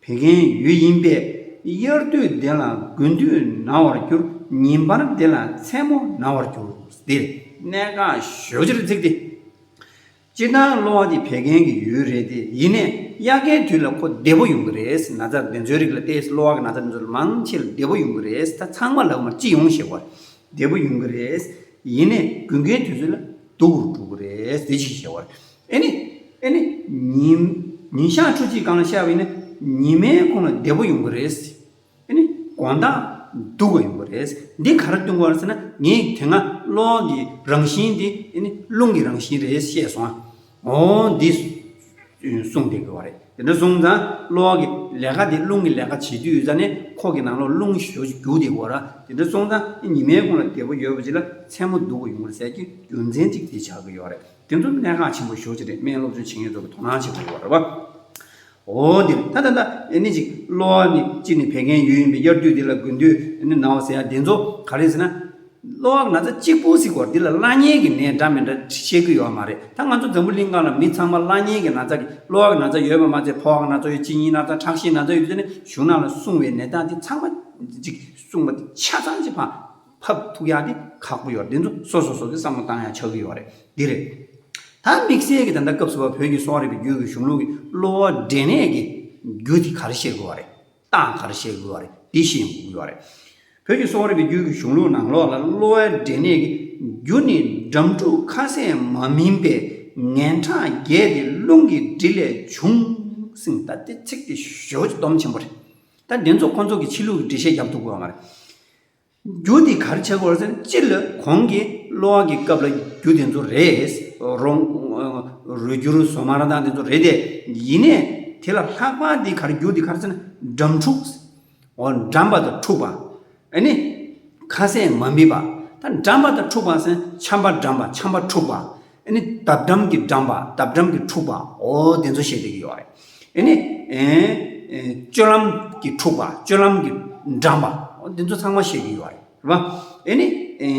བད་ཀན་ཡུལ་ཡིན་པས། དབྱར་དུས་བདེ་ལ་དགུན་དུས་ན་བར་འགྱུར། ཉིན་པར་བདེ་ལ་མཚན་མོ་ན་བར་འགྱུར། འདིར་གནད་འགག་ཞེ་པོ་ཅིག་རེད་ཚིག་འདི། སྤྱིར་བཏང་གློ་བ་དེ་བད་ཀན་གྱི་ཡུལ་རེད་དེ། ཡིན་ནའི་དབྱར་ཁའི་དུས་ལ་ཁོ་བདེ་པོ་ཡོང་གི་རེད། ན་ཚ་དེ་ཚོའི་རིགས་ལ་ཏོག་ཙམ་གློ་བ་གི་ན་ཚ་དེ་ཚོ་ལ་མང་ཆེ་ལ་བདེ་པོ་ཡོང་གི་རེད། ད་ཚང་མ་ལབ་མ་སྤྱི་ཡོངས་བཤད་པ་རེད། བདེ་པོ་ཡོང་གི་རེད། ཡིན་ནའི་དགུན་ཁའི་དུས་ཚོད་ལ་སྡུག་རུ་འགྲོ་གི་རེད། དེ་ཅིག་བཤད་པ་རེད། ཨེ་ནི། ཨེ་ནི། ཉིན་ཉིན་ཞག་ཕྲུགས་གཅིག་སྒང་ལ་བཤད་པ་ཡིན་ན་ཉི་མའི་གུང་ལ་བདེ་པོ་ཡོང་གི་རེད། ཨེ་ནི་དགོང་དག་སྡུག་པ་ཡོང་གི་རེད། འདི་ག་རེ་སྟོན་གྱི་ཡོད་རེད་ཟེར་ན། ངས་དེ་སྔ་གློ་བ་གི་རང་བཞིན་འདི་ཨེ་ནི་རླུང་གི་རང་བཞིན་རེད་བཤད་སོང་ཨ། འོ་འདི་གསུངས་བསྡད་ཀྱི་ཡོད་རེད། དེ་འདྲ་སོང་ཙང་གློ་བ་གི་ལས་ཀ་འདི་རླུང་གི་ལས་ཀ་བྱེད་དུས་ཙ་ནས་ཁོག་གི་ནང་ལོགས་རླུང་ཞེ་པོ་ཅིག་རྒྱུག་བསྡད་ཀྱི་ཡོད་རེད། དེ་འདྲ་སོང་ཙང་ཉི་མའི་གུང་ལ་བདེ་པོ་ཡོད་པ་ཅིག་ལ་མཚན་མོ་སྡུག་པ་ཡོང་གི་རེད་ཟེར་གྱི་རྒྱུ་མཚན་ཅིག་དེ་ཆགས་ཀྱི་ཡོད་རེད། དེ་ཚོ་གནད་འགག་ཆེན་པོ་ཞེ་པོ་ཅིག་རེད། སྨན་སློབ་སྦྱོང་བྱེད་མཁན་ཚོ་གི་དོ་སྣང་བྱེད་དགོས་ཀྱི་ཡོད་རེད་པ། འོ་དེ་རེད། ད་ད་ད་ཨེ་ནི་ཅིག་གློ་བ་ནི་གཅིག་ནི་བད་ཀན་ཡུལ་ཡིན་པས། དབྱར་དུས་འདི་ལ་དགུན་དུས་ཨེ་ནི་ན་བ་ཟེར་ཡ་དེ་ཚོ་ག་རེ་ཟེར་ན། གློ་བ་ན་ཚ་གཅིག་པུ་ཟེར་བ་འདི་ལ་བླ་གཉན་གྱི་ནད་འདྲ་མི་འདྲ་བཤད་ཀྱི་ཡོད་མ་རེད། ད་ང་ཚོ་འཛམ་བུ་གླིང་སྒང་ལ་མི་ཚང་མ་བླ་གཉན་གྱི་ན་ཚ་གི་གློ་བ་གི་ན་ཚ་ཡོད་པ་མ་ཚད་ཕོ་བ་གི་ན་ཚ་ཡོད། གཅིན་སྙི་ན་ཚ་ཁྲག་ཤེད་ན་ཚ་ཡོད་དེ་ནི་གཞུང་ནང་ལ་གསུངས་པའི་ནད་རྟགས་འདི་ཚང་མ་ཅིག་གསུངས་པ་འདི་ཆ་ཚང་ཅིག་ཕ། ཕབ་ཐུབ་ཡག་དེ་ཁག་པོ་ཡོད་རེད། དེ་ཚོ་སོ་སོ་སོ་གི་བསམ་བློ་བཏང་ཡག་ཆགས་ཀྱི་ཡོད་རེད། འདི་རེད། ད་དམིགས་བསལ་གྱི་ད་ལྟ་སྐབས་སུ་བབ་བོད་ཀྱི་གསོ་བ་རིག་པའི་རྒྱུད་ཀྱི་གཞུང་ལུགས་ཀྱི་གློ་བ་འབྲས་ནད་ཀྱི་རྒྱུ་དེ་ག་རེ་བཤད་དགོས་པ་རེད། རྟགས་ག་རེ་བཤད་དགོས་པ་རེད། འདི་ཤེས་དགོས་ཀྱི་ཡོད་རེད། བོད་ཀྱི་གསོ་བ་རིག་པའི་རྒྱུད་ཀྱི་གཞུང་ལུགས་ནང་ལོགས་ལ་གློ་བའི་འབྲས་ནད་ཀྱི་ རྒྱུ་ནི་འགྲམས་འཁྲུགས་ཁ་ཟས་མ་སྨིན་པས། ངན་ཁྲག་རྒྱས་ཏེ་རླུང་གི་དྲི་ལས་བྱུང་། ཟེར་ད་དེ་ཚིག་དེ་ཞེ་པོ་ཅིག་སྡོམ་ཆེན་པོ་རེད། ད་འདི་ཚོ་ཁོ་ཚོ་གི་ཕྱི་ལུགས་ཀྱི་འགྲེལ་བཤད་རྒྱབ་ཐུབ་ཀྱི་ཡོད་མ་རེད། རྒྱུ་དེ་ག་རེ་ཆགས་ཀྱི་ཡོད་རེད་ཟེར་ན། སྤྱིར་ལ་གོང་གི་གློ་བ་གི་སྐབས་ལ་རྒྱུ་དེ་ཚོ་རེད། རོང་རུས་འགྱུར་ཟོག་མར་དང་དེ་ཚོ་རེད་དེ། ཡིན་ནའི་དེ་ལ་ལྷག་པར་དེ་ག་རེ་རྒྱུ་དེ་ག་རེ་ཟེར་ན། འགྲམས་འཁྲུགས། འོ་འགྲམས་པ་དང་འཁྲུགས་པ། ཨ་ནི་ཁ་ཟས་མ་སྨིན་པ། ད་འགྲམས་པ་དང་འཁྲུགས་པ་ཟེར་ན་ཆམ་པ་འགྲམས་པ། ཆམ་པ་འཁྲུགས་པ། ཨ་ནི་འདབ་འགྲམ་གྱི་འགྲམས་པ། འདབ་འགྲམ་གྱི་འཁྲུགས་པ། འོ་དེ་ཚོ་བཤད་བསྡད་ཀྱི་ཡོད་རེད། ཨ་ནི་ཨེ་ཨེ་སྤྱོད་ལམ་གྱི་འཁྲུགས་པ། སྤྱོད་ལམ་གྱི་འགྲམས་པ། འོ་དེ་ཚོ་ཚང་མ་བཤད་ཀྱི་ཡོད་རེད། རེད་པ། ཨ་ནི་ཨེ་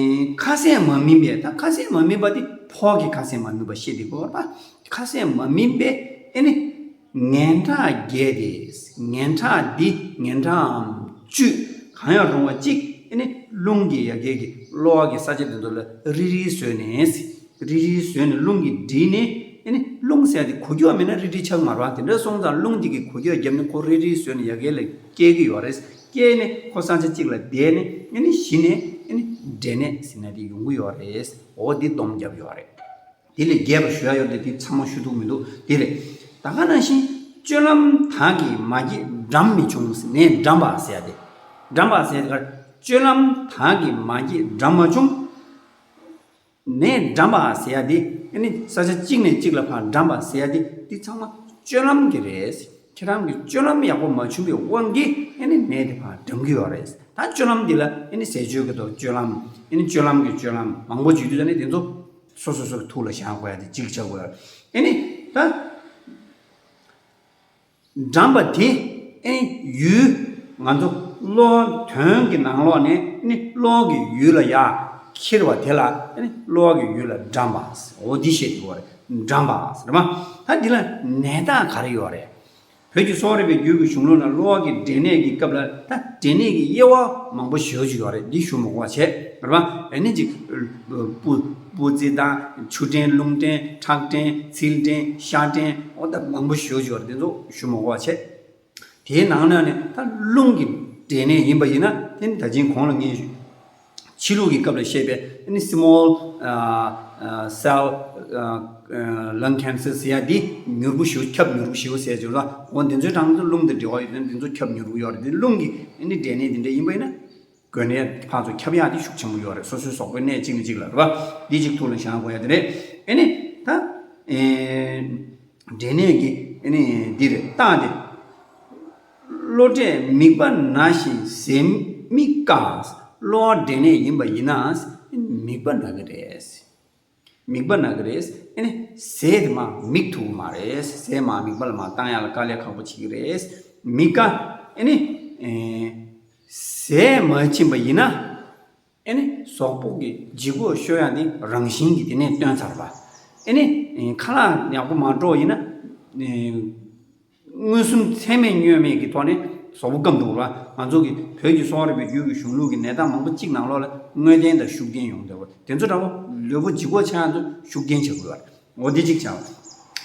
ཁ་ཟས་མ་སྨིན་པས། ད་ཁ་ཟས་མ་སྨིན་པ་དེ་ཕོགས་ཀྱི་ཁ་ཟས་མ་སྨིན་པ་བཤད་བསྡད་ཀྱི་ཡོད་རེད་པ། ཁ་ཟས་མ་སྨིན་པས་ཨ་ནི་ངན་ཁྲག་རྒྱས་ཏེ། ངན་ཁྲག་འདི་ངན་ཁྲག་གམ་བཅུད་གང་ཡང་རུང་བ་གཅིག་ཨ་ནི་རླུང་གི་ཡ་གྱལ་གྱི་གློ་བ་གི་ས་ཆ་དེ་ཚོ་ལ་རིལ་རིལ་བཟོས་ནས། རིལ་རིལ་བཟོས་ནས་རླུང་གིས་དྲིལ་ནས། ཨ་ནི་རླུང་ཟེར་ཡ་དེ་གོ་རྒྱུ་མེད་ན་རིལ་རིལ་ཆགས་མ་རེད་པ། དེ་འདྲ་སོང་ཙང་རླུང་དེ་གིས་གོ་རྒྱུ་བརྒྱབ་ནས་ཁོ་རིལ་རིལ་བཟོས་ནས་ཡ་གྱལ་ལ་སྐྱེལ་གྱི་ཡོད་རེད། སྐྱེལ་ནས་ཁོ་ས་ཆ་གཅིག་ལ་བསྡད་ནས། ཨ་ནི་གཞི་ནས་ཨ་ནི་འབྲས་ནད་ཟེར་ན་དེ་ཡོང་གི་ཡོད་རེད། འོ་འདི་སྡོམ་བརྒྱབ་ཡོད་རེད། དེ་ལས་རྒྱས་པ་ཞུ་ཡ་ཡོད་དེ། དེ་ཚང་མ་ཞུ་ཐུབ་མི་འདུག། དེ་རེད། ད་ག་ནང་བཞིན་སྤྱོད་ལམ་དག་གིས་མ་སྐྱེས་འགྲམས་མི་བྱུང་། ནད་འགྲམས་པ་ཟེར་ཡ་དེ། འགྲམས་པ་ཟེར་ཡ་དེ་ག་རེ། སྤྱོད་ལམ་དག་གིས་མ་སྐྱེས་འགྲམས་མ་བྱུང་། ནད་འགྲམས་པ་ཟེར་ཡ་དེ་ཨ་ནི་ས་ཆ་གཅིག་ནས་གཅིག་ལ་ཕར་འགྲམས་པ་ཟེར་ཡ་དེ། དེ་ཚང་མ་སྤྱོད་ལམ་གྱི་རེད། ཁྱེད་རང་གི་སྤྱོད་ལམ་ཡག་པོ་མ་བྱུང་བའི་དབང་གིས་ཨ་ནི་ནད་དེ་ཕར་འགྲམས་ཀྱི་ཡོད་རེད། ད་སྤྱོད་ལམ་འདི་ལ་ཨ་ནི་ཟས་སྤྱོད་ཀྱི་ཐོག་སྤྱོད་ལམ། ཨ་ནི་སྤྱོད་ལམ་གྱི་སྤྱོད་ལམ་མང་པོ་བྱེད་དུས་ད་ནི་དེ་ཚོ་སོ་སོ་སོ་གི་ཐུགས་ལ་བཞག་དགོས་ཡ་དེ་གཅིག་ཆགས་དགོས་ཡ། ཨ་ནི་ད་འགྲམས་པ་དེ་ཨེ་ཡུལ། ང་ཚོ་གློ་དོན་གྱི་ནང་ལོགས་ནས་ནི་གློ་གི་ཡུལ་ལ་ཡར་འཁྱེར་བ་དེ་ལ་ཨེ་གློ་གི་ཡུལ་ལ་འགྲམས་པ། འོ་འདི་བཤད་ཀྱི་ཡོད་རེད། འགྲམས་པ་རེད་པ། ད་འདི་ལ་ནད་རྟགས་ག་རེ་ཡོད་རེད། བོད་ཀྱི་གསོ་བ་རིག་པའི་རྒྱུད་ཀྱི་གཞུང་ལུགས་ནང་གློ་བ་གི་འབྲས་ནད་ཀྱི་སྐབས་ལ་ད་འབྲས་ནད་ཀྱི་དབྱེ་བ་མང་པོ་ཞེ་པོ་ཅིག་ཡོད་རེད། འདི་ཞུ་མི་དགོས་པ་བྱས། རེད་པ། ཨེ་ནི་ཅིག་སྤུ་སྤུ་རྩི་དང་། ཆུ་འབྲས། རླུང་འབྲས། ཁྲག་འབྲས། ཚིལ་འབྲས། ཤ་འབྲས། འོ་ད་མང་པོ་ཞེ་པོ་ཅིག་ཡོད་རེད། འདི་ཚོ་ཞུ་མི་དགོས་པ་བྱས། དེའི་ནང་ན་ནས་ད་རླུང་གི་འབྲས་ནད་ཡིན་པ་ཡིན་ན། དེ་ནི་ད་ཅིང་གོང་ལ་ངས་ཕྱི་ལུགས་ཀྱི་སྐབས་ལ་བཤད་པའི་ཨ་ནི་small cell lung cancer ཟེར་ཡ་འདི་མྱུར་པོ་ཞེ་པོ། ཁྱབ་མྱུར་པོ་ཞེ་པོ་ཟེར་ཅིག་ལ། འོ་འདི་ཚོའི་གྲངས་སུ་རླུང་དང་འབྲེལ་བ་ཡོད་དུས་འདི་ཚོ་ཁྱབ་མྱུར་པོ་ཡོད་རེད། འདི་རླུང་གི་ཨ་ནི་འབྲས་ནད་འདི་འདྲ་ཡིན་པ་ཡིན་ན། འགོས་ནད་ཕར་ཚུར་ཁྱབ་ཡག་དེ་ཤུགས་ཆེན་པོ་ཡོད་རེད། སོ་སོའི་གཟུགས་པོའི་གནས་གཅིག་ནས་གཅིག་ལ། རེད་པ། འདི་གཅིག་ཐུགས་ལ་བཞག་དགོས་ཡ་དེ་རེད། ཨེ་ནི་ད་ཨེ་འབྲས་ནད་ཀྱི་ཨེ་ནི་འདི་རེད། རྟགས་དེ། གློ་འབྲས་མིད་པ་ན་བཞིན་ཟས་མི་དཀའ། གློ་བ་འབྲས་ནད་ཡིན་པ་ཡིན་ན་མིད་པ་ན་གི་རེད། མིད་པ་ན་གི་རེད། ཨེ་ནི་ཟས་དེ་མར་མིད་ཐུབ་ཀྱི་མ་རེད། ཟས་མར་མིད་པ་ལ་མར་བཏང་ཡག་ལ་དཀའ་ལས་ཁག་པོ་བྱེད་ཀྱི་རེད། མིད་དཀའ། ཨེ་ནི་ཨེ་ཟས་མ་ཕྱིན་པ་ཡིན་ན། ཨེ་ནི་གཟུགས་པོ་གི་ལྗིད་ཁོག་ཤོར་ཡག་དེ་རང་བཞིན་གྱིས་དེ་ནས་སྟོན་ཚར་བ། ཨེ་ནི་ཨེ་ཁ་ལག་ཡག་པོ་མ་དཀྲོགས་ཡིན་ན། ཨེ་མངོན་སུམ་ཚད་མས་བསྙོན་མེད་ཀྱི་ཐོག་ནས་གཟུགས་པོ་སྐམ་འགྲོ་བ། ང་ཚོ་གི་བོད་ཀྱི་གསོ་བ་རིག་པའི་རྒྱུད་ཀྱི་གཞུང་ལུགས་ཀྱི་ནད་རྟགས་མང་པོ་གཅིག་ནང་ལོགས་ལ་དངོས་བསྟན་དང་ཤུགས་བསྟན་ཡོང་བསྡད་པ། དེ་ཚོ་འདྲ་པོ་ལུས་པོ་ལྗིད་ཁོག་ཆགས་ཡག་ཚོ་ཤུགས་བསྟན་བྱེད་དགོས་པ་རེད། འོ་འདི་གཅིག་བྱ་བ།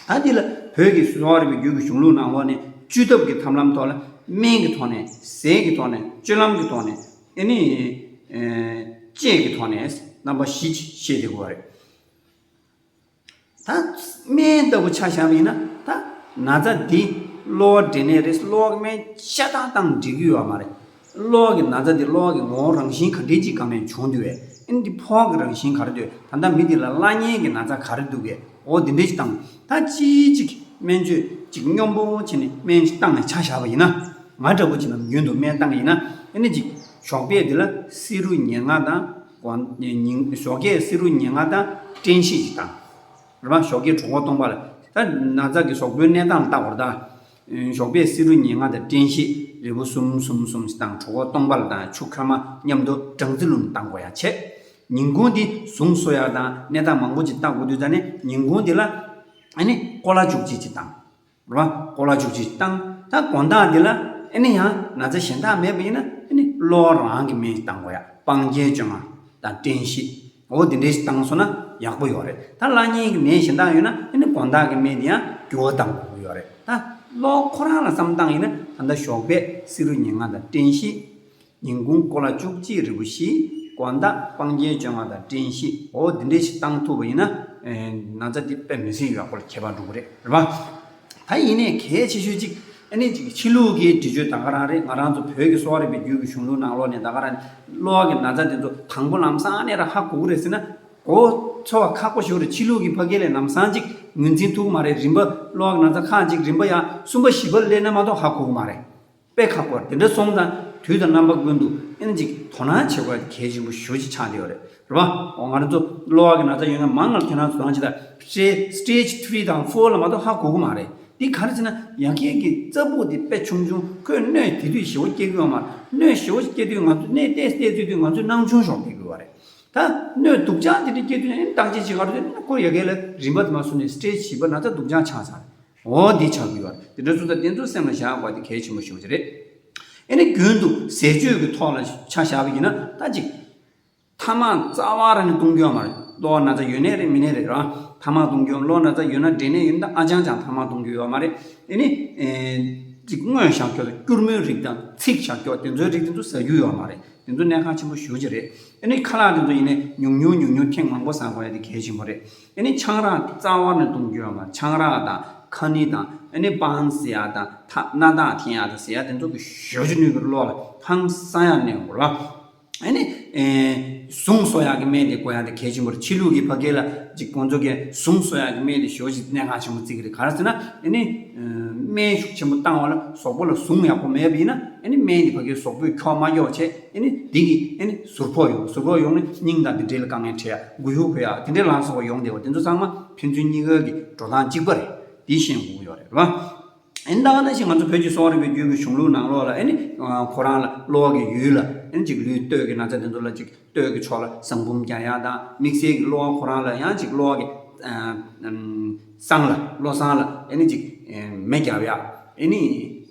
ད་འདི་ལ་བོད་ཀྱི་གསོ་བ་རིག་པའི་རྒྱུད་ཀྱི་གཞུང་ལུགས་ནང་ལོགས་ནས་བཅོས་ཐབས་ཀྱི་ཐབས་ལམ་ཐོག་ལ་སྨན་གྱི་ཐོག་ནས། ཟས་ཀྱི་ཐོག་ནས། སྤྱོད་ལམ་གྱི་ཐོག་ནས། ཨེ་ནི་ཨེ་དཔྱད་ཀྱི་ཐོག་ནས་རྣམ་པ་བཞི་བཤད་བསྡད་དགོས་པ་རེད། ད་སྨན་ལྟ་བུ་ཆ་བཞག་པ་ཡིན་ན། ད་ན་ཚ་འདི་གློ་བ་འབྲས་ནད་རེད། གློ་བ་གི་སྨན་ཤ་སྟག་བཏང་འགྲིག་གི་ཡོད་མ་རེད། གློ་བ་གི་ན་ཚ་འདི་གློ་བ་གི་ངོ་བོ་རང་བཞིན་ག་འདྲས་ཅིག་སྒང་ནས་བྱུང་དུས་བས། ཨེ་འདི་ཕོགས་ཀྱི་རང་བཞིན་ག་རེ་འདུག། ད་ལྟ་མི་འདི་ལ་བླ་གཉན་གྱི་ན་ཚ་ག་རེ་འདུག་གས། འོ་འདི་འདྲས་ཅིག་བཏང་། ད་ཅིའི་ཅིག་སྨན་བཅོས་ཅིག་སྙོམས་པོ་བྱས་ནས་སྨན་ཅིག་བཏང་ནས་ཆ་བཞག་པ་ཡིན་ན། ང་འདྲ་པོ་ཅིག་ནམ་རྒྱུན་དུ་སྨན་བཏང་ཡིན་ན། ཨེ་ནི་ཅིག་ཞོགས་པ་འདི་ལ་བསིལ་རོལ་ཉེར་ལྔ་དང་། གོང་ཉིན་ཞོགས་ཀས་བསིལ་རོལ་ཉེར་ལྔ་དང་ཏྲེན་ཤེད་ཅིག་བཏང་། རེད་པ། ཞོགས་ཀས་གྲོད་ཁོག་སྟོང་པ་ལ། ད་ན་ཚ་གི་གཟུགས་པོའི་གནས་སྟངས་ལ་བལྟ་དགོས་རེད་ད། ཞོགས་པ་བསིལ་རོལ་ཉེར་ལྔ་དང་ཏྲེན་ཤེད་རིལ་བུ་གསུམ་གསུམ་གསུམ་ཞིག་བཏང་། གྲོད་ཁོག་སྟོང་པ་ལ་དང་ཆུ་ཁོལ་མ་མཉམ་དུ་སྦྲང་རྩི་བླུགས་ནས་བཏང་དགོས་ཡ་བྱས། ཉིན་གུང་འདི་གཟུངས་གསོལ་ཡ་དང་གནས་སྟངས་མང་པོ་ཅིག་བལྟ་དགོས་དུས། ད་ནི་ཉིན་གུང་འདི་ལ་ཨ་ནི་ཀོ་ལ་བཅུ་གཅིག་ཅིག་བཏང་། རེད་པ། ཀོ་ལ་བཅུ་གཅིག་བཏང་། ད་དགོང་དག་འདི་ལ་ཨ་ནི་ཡང་ན་ཚ་གཞན་དག་མེད་པ་ཡིན་ན། ཨ་ནི་གློ་བ་རང་གི་སྨན་ཞིག་བཏང་དགོས་ཡ། སྤང་རྒྱན་བཅོ་ལྔ་དང་ཏྲེན་ཤེད། འོ་འདི་འདྲས་ཞིག་བཏང་སོང་ན་ཡག་པོ་ཡོད་རེད། ད་བླ་གཉན་གྱི་ནད་གཞན་དག་ཡོད་ན། ཨ་ནི་དགོང་དག་གི་སྨན་འདི་ཡང་འགྱུར་བ་བཏང་དགོས་ཀྱི་ཡོད་རེད། ད་གློ་ཁོ་རང་ལ་བསམ་བཏང་ཡིན་ན། ད་ལྟ་ཞོགས་པ་བསིལ་རོལ་ཉེར་ལྔ་དང་ཏྲེན་ཤེད། ཉིན་གུང་ཀོ་ལ་བཅུ་གཅིག་རིལ་བུ་བཞི། དགོང་དག་སྤང་རྒྱན་བཅོ་ལྔ་དང་སྐྲན་ཤད། འོ་འདི་འདྲས་ཞིག་བཏང་ཐུབ་པ་ཡིན་ན། ཨེ། ན་ཚ་འདི་དཔེ་མི་སྲིད་ཡག་པོ་ལ་ཁྱད་པར་འགྲོ་གི་རེད། རེད་པ། ད་ཡིན་ནའི་གལ་ཆེ་ཤོས་གཅིག་ཨ་ནི་གཅིག་ཕྱི་ལུགས་ཀྱི་འདྲི་གཅོད་ད་ག་རང་རེད། ང་རང་ཚོ་བོད་ཀྱི་གསོ་བ་རིག་པའི་རྒྱུད་ཀྱི་གཞུང་ལུགས་ནང་ལོགས་ནས་ད་ག་རང་གློ་བ་གི་ན་ཚ་འདི་ཚོ་དང་པོ་ལམ་སང་ནས་ར་ཧ་གོ་གི་རེད་ཟེར་ན། གོ་ཚོར་བ་ཁག་པོ་ཞིག་རེད། ཕྱི་ལུགས་ཀྱི་ཕ་གི་ལས་ལམ་སང་གཅིག་ངོས་འཛིན་ཐུབ་ཀྱི་མ་རེད། རིམ་པ་གློ་བ་གི་ན་ཚ་ཁག་གཅིག་རིམ་པ་ཡ་གསུམ་པ་བཞི་པ་སླེབས་ན་མ་གཏོགས་ཧ་གོ་གི་མ་རེད། དཔེ་ཁག་པོ་རེད། དེ་འདྲ་སོང་ཙང་དུས་དང་རྣམ་པ་ཀུན་ཏུ་ཨེ་ནི་ཅིག་དོ་སྣང་བྱེད་དགོས་ཡ་གལ་ཆེན་པོ་ཞེ་པོ་ཅིག་ཆགས་བསྡད་ཡོད་རེད། རེད་པ། འོ་ང་རང་ཚོ་གློ་བ་གི་ན་ཚ་ཡོད་ན་མང་ང་ཁྱེད་རང་ཚོ་ནང་ཅིག་ད་སི་ཊེ་ཇི་ཐི་རི་དང་ཕོར་ལ་མ་གཏོགས་ཧ་གོ་གི་མ་རེད། འདི་ག་རེ་ཟེར་ན་ཡ་གི་གི་རྩ་སྦུག་དེ་དཔེ་ཆུང་ཆུང་། ཁོས་གནོད་དེ་དུས་ཞེ་པོ་སྐྱེ་གི་ཡོད་མ་རེད། གནོད་ཞེ་པོ་སྐྱེ་དུས་ང་ཚོ་གནས་བལྟས་བལྟས་དུས་དུས་ང་ཚོ་སྣང་ཆུང་ཤོར་བསྡད་ཀྱི་ཡོད་རེད། ད་གནོད་སྡུག་ཅག་དེ་འདྲ་སྐྱེ་དུས་ཨེ་ནི་བརྟག་དཔྱད་བྱེད་ག་རེ་དུས་ཁོ་ཡ་གི་ལ་རིམ་པ་དེ་མ་སོང་ནས་སི་ཊེ་ཇི་བཞི་པ་ན་ཚ་སྡུག་ཅག་ཆགས་ཚར། འོ་འདི་ཆགས་ཀྱི་ཡོད་རེད། དེ་འདྲ་སོང་ཙང་དེ་ཚོ་སེམས་ལ་བཞག་དགོས་དེ་གལ་ཆེན་པོ་ཞེ་པོ་ཅིག་རེད། ཨེ་ནི་རྒྱུན་དུ་ཟས་སྤྱོད་ཀྱི་ཐོག་ལ་ཆ་བཞག་པ་ཡིན་ན་ད་ཅིག་ཐ་མག་རྩ་བ་རང་ནས་གཏོང་རྒྱུ་ཡོད་མ་རེད། གློ་བ་ན་ཚ་ཡོད་ནའི་རེད་མིན་ནའི་རེད། རང་ཐ་མག་གཏོང་རྒྱུ་ཡོད། གློ་ན་ཚ་ཡོད་ན་འབྲས་ནད་ཡོད་ན་ད་ཨ་ཅང་ཅང་ཐ་མག་གཏོང་རྒྱུ་ཡོད་མ་རེད། ཨེ་ནི་ཨེ་ཅིག་སྔོ་ཞག་སྐྱོ་དང་སྐྱུར་མོའི་རིགས་དང་ཚིག་ཞག་སྐྱོ་དེ་ཚོའི་རིགས་དེ་ཚོ་ཟ་རྒྱུ་ཡོད་མ་རེད། དེ་ཚོ་གནད་འགག་ཆེན་པོ་ཞེ་པོ་ཅིག་རེད། ཨེ་ནི་ཁ་ལག་དེ་ཚོ་ཡིན་ནའི་ཉུང་ཉུང་ཉུང་ཉུང་ཐེངས་མང་པོ་ཟ་དགོས་ཡ་དེ་གལ་ཆེན་པོ་རེད། ཨེ་ནི་ཆང་རག་རྩ་བ་ནས་གཏོང་རྒྱུ་ཡོད་མ་རེད། ཆང་རག་དང་ཁ་ནི་དང་ཨེ་ནི་པང་ཟེར་ཡ་དང་ཐ་སྣ་ཐག་འཐེན་ཡ་དང་ཟེར་ཡ་དེ་ཚོ་གི་ཞེ་པོ་ཅིག་གནོད་ཀྱི་རེད། གློ་ལ་ཧང་སང་ཡ་གནོད་ཀྱི་རེད། ཨ་ནི། ཨེ། ཟུངས་གསོ་ཡག་གི་སྨན་དེ་དགོས་ཡག་དེ་གལ་ཆེན་པོ་རེད། ཕྱི་ལུགས་ཀྱི་ཕ་གི་ལ་ཅིག་ཁོང་ཚོ་གིས་ཟུངས་གསོ་ཡག་གི་སྨན་དེ་ཞེ་པོ་ཅིག་གནད་འགག་ཆེན་པོ་བརྩི་གི་རེད། ག་རེ་ཟེར་ན་ཨ་ནི། ཨེ། སྨན་ཤུགས་ཆེན་པོ་བཏང་བ་ལ་གཟུགས་པོ་ལ་ཟུངས་ཡག་པོ་མེད་པ་ཡིན་ན་ཨ་ནི་སྨན་དེ་ཕ་གིའི་གཟུགས་པོས་འཁྱོག་མ་འཁྱོག་བྱས་ཨ་ནི་འདི་གིས་ཨ་ནི་ཟུར་ཕོག་ཡོང་། ཟུར་ཕོག་ཡོང་ནས་སྙིང་དང་དེ་འདྲའི་ལ་དཀའ་ངལ་འཕྲད་ཡ། མགོ་ཡུ་འཁོར་ཡ་དེ་འདྲའི་ལངས་སོང་བ་ཡོང་བསྡད་པ་དེ་ཚོ་ཚང་མ་ཕན་ཚུན་གཉིས་ཀ་གི་འགྲོ་སྟངས་གཅིག་པ་རེད། དེ་ཤེས་དགོས་ཀྱི་ཡོད་རེད། རེད་པ། ཨེ་ནི་ད་ག་ནང་བཞིན་ང་ཚོ་བོད་ཀྱི་གསོ་བ་རིག་པའི་རྒྱུད་ཀྱི་གཞུང་ལུགས་ནང་ལོགས་ལ་ཨེ་ནི་ཁོ་རང་ལ་གློ་བ་གི་ཡུལ་ལ་ཨེ་ནི་ཅིག་ལུས་སྟོད་ཀྱི་ན་ཚ་དེ་ཚོ་ལ་ཅིག་སྟོད་ཀྱི་ཕྱོགས་ལ་ཟངས་བུམ་རྒྱག་ཡ་དང་། དམིགས་བསལ་གྱི་གློ་བ་ཁོ་རང་ལ་ཡང་ཅིག་གློ་བ་གི་ཨ་ཨམ་བསང་ལ་བློ་བཟང་ལ་ཨེ་ནི་ཅིག་ཨེ་མེ་རྒྱག་ཡ། ཨེ་ནི་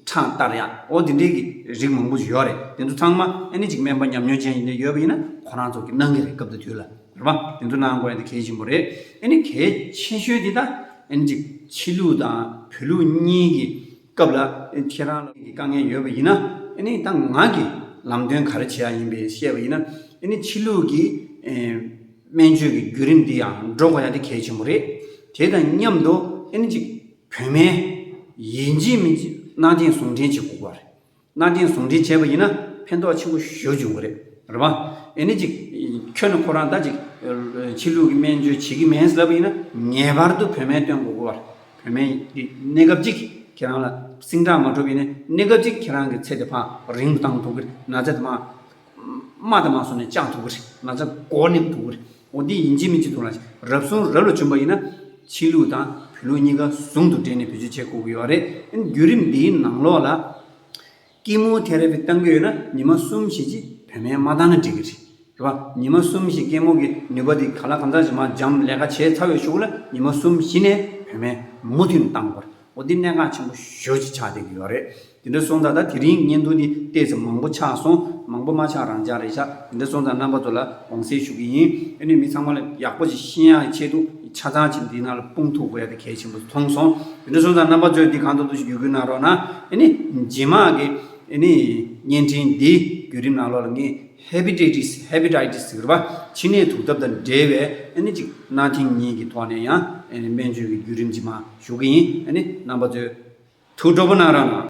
ཁྲག་གཏར་ཡ། འོ་དེ་འདྲའི་གི་རིགས་མང་པོ་ཞིག་ཡོད་རེད། དེ་ཚོ་ཚང་མ་ཨེ་ནི་ཅིག་སྨན་པ་ཉམས་མྱོང་ཅན་ཡིན་ནའི་ཡོད་པ་ཡིན་ན་ཁོ་རང་ཚོ་གི་གནང་གི་རེད། སྐབས་དང་དུས་ལ། རེད་པ། དེ་ཚོ་གནང་དགོས་ཡ་དེ་གལ་ཆེན་པོ་རེད། ཨེ་ནི་གལ་ཆེ་ཤོས་དེ་ད་ཨེ་ནི་ཅིག་ཕྱི་ལུགས་དང་བོད་ལུགས་གཉིས་ཀྱི་སྐབས་ལ་ཨེ་ཁྱེད་རང་ལ་དཀའ་ངལ་ཡོད་པ་ཡིན་ན་ཨེ་ནི་ད་ང་གི་ལམ་སྟོན་ག་རེ་བྱེད་ཡ་ཡིན་པའི་བཤད་པ་ཡིན་ན། ཨེ་ནི་ཕྱི་ལུགས་ཀྱི་ཨེ་སྨན་བཅོས་ཀྱི་བརྒྱུད་རིམ་འདི་ཡང་འགྲོ་དགོས་ཡ་དེ་གལ་ཆེན་པོ་རེད། དེ་དང་མཉམ་དུ་ཨེ་ནི་ཅིག་བོད་སྨན་ཡིན་གཅིག་མིན་གཅིག་གནང་སྟངས་ཟུང་འབྲེལ་བྱེད་དགོས་པ་རེད། གནང་སྟངས་ཟུང་འབྲེལ་བྱས་པ་ཡིན་ན་ཕན་ཐོགས་ཆེན་པོ་ཞེ་པོ་འབྱུང་གི་རེད། རེད་པ། ཨེ་ནི་ཅིག་ཁྱོད་ནི་ཁོ་རང་ད་ཅིག་ཕྱི་ལུགས་ཀྱི་སྨན་བཅོས་བྱེད་ཀྱི་མེད་ཟེར་ལབ་པ་ཡིན་ན་ངེས་པར་དུ་བོད་སྨན་སྟོན་དགོས་ཀྱི་རེད། བོད་སྨན་འདི་གནས་སྐབས་གཅིག་ཁྱེད་རང་ལ་སིང་དྲག་མ་འགྲོ་བ་ཡིན་ན་གནས་སྐབས་གཅིག་ཁྱེད་རང་གི་ཚེ་དེ་ཕར་རིང་དུ་བཏང་ཐུབ་ཀྱི་རེད། ན་ཚ་དེ་མར་དམའ་དང་མར་སོང་ནས་བཅག་ཐུབ་ཀྱི་རེད། ན་ཚ་འགོག་ནས་ཐུབ་ཀྱི་རེད། འོ་འདི་ཡིན་གཅིག་མིན་གཅིག་ཐུག་ལ་རབ་བྱུང་རབ་ལ་བྱུང་པ་ཡིན་ན་ཕྱི་ལུགས་དང་བོད་ལུགས་གཉིས་ཀ་ཟུང་དུ་འབྲེལ་ནས་བེད་སྤྱོད་བྱེད་དགོས་ཀྱི་ཡོད་རེད། ཨེ་ནི་བརྒྱུད་རིམ་འདིའི་ནང་ལོགས་ལ་ཀི་མོ་ཐེ་ར་པི་བཏང་གི་ཡོད་ན་ཉི་མ་གསུམ་བཞི་ཅིག་བོད་སྨན་མ་བཏང་ན་འགྲིག་གི་རེད། རེད་པ། ཉི་མ་གསུམ་བཞི་ཀི་མོ་གི་ནུས་པ་དེ་ག་ལ་གང་འཚམ་ཞིག་མར་འཇམ་ལས་ཀ་བྱས་ཚར་བའི་གཞུག་ལ་ཉི་མ་གསུམ་བཞི་ནས་བོད་སྨན་མུ་མཐུད་བཏང་དགོས་རེད། འོ་འདི་གནད་འགག་ཆེན་པོ་ཞེ་པོ་ཅིག་ཆགས་བསྡད་ཀྱི་ཡོད་རེད། དེ་འདྲ་སོང་ཙང་ད་དེ་རིང་བརྙན་ཐུང་འདི་ཏོག་ཙམ་མང་པོ་ཆགས་སོང་། མང་པོ་མ་ཆགས་རང་འཇགས་རེད་ཤག་དེ་འདྲ་སོང་ཙང་རྣམ་པ་ཚོ་ལ་དགོངས་སེལ་ཞུ་གི་ཡིན། ཨ་ནི་མི་ཚང་མ་ལ་ཡག་པོ་ཞིག་ཤེས་ཡག་ཆེད་དུ་ཆ་ཚང་ཅིག་འདི་ནང་ལ་སྤུངས་ཐུབ་དགོས་ཡ་དེ་གལ་ཆེན་པོ་མཐོང་སོང་། དེ་འདྲ་སོང་ཙང་རྣམ་པ་ཚོས་འདི་གང་ཐུབ་ཐུབ་ཞིག་བརྒྱུད་སྐུལ་གནང་རོགས་གནང་། ཨ་ནི་རྗེས་མ་གི་ཨ་ནི་བརྙན་འཕྲིན་འདི་བརྒྱུད་རིམ་ནང་ལོགས་ལ་ངས་ཧེ་པ་ཊའི་ཊི་སི་ཧེ་པ་ཊའི་ཊི་སི་ཟེར་བ་མཆིན་ནད་དུག་ཐབས་དང་འབྲེལ་བའི་ཨ་ནི་ཅིག་གནའ་དེང་གཉིས་ཀྱི་ཐོག་ནས་ཡང་ཨ་ནི་སྨན་བཅོས་ཀྱི་བརྒྱུད་རིམ་ཅིག་མར་ཞུ་གི་ཡིན། ཨ་ནི་རྣམ་པ་ཚོས་ཐུགས་སྤྲོ་པོ་གནང་རོགས་གནང་།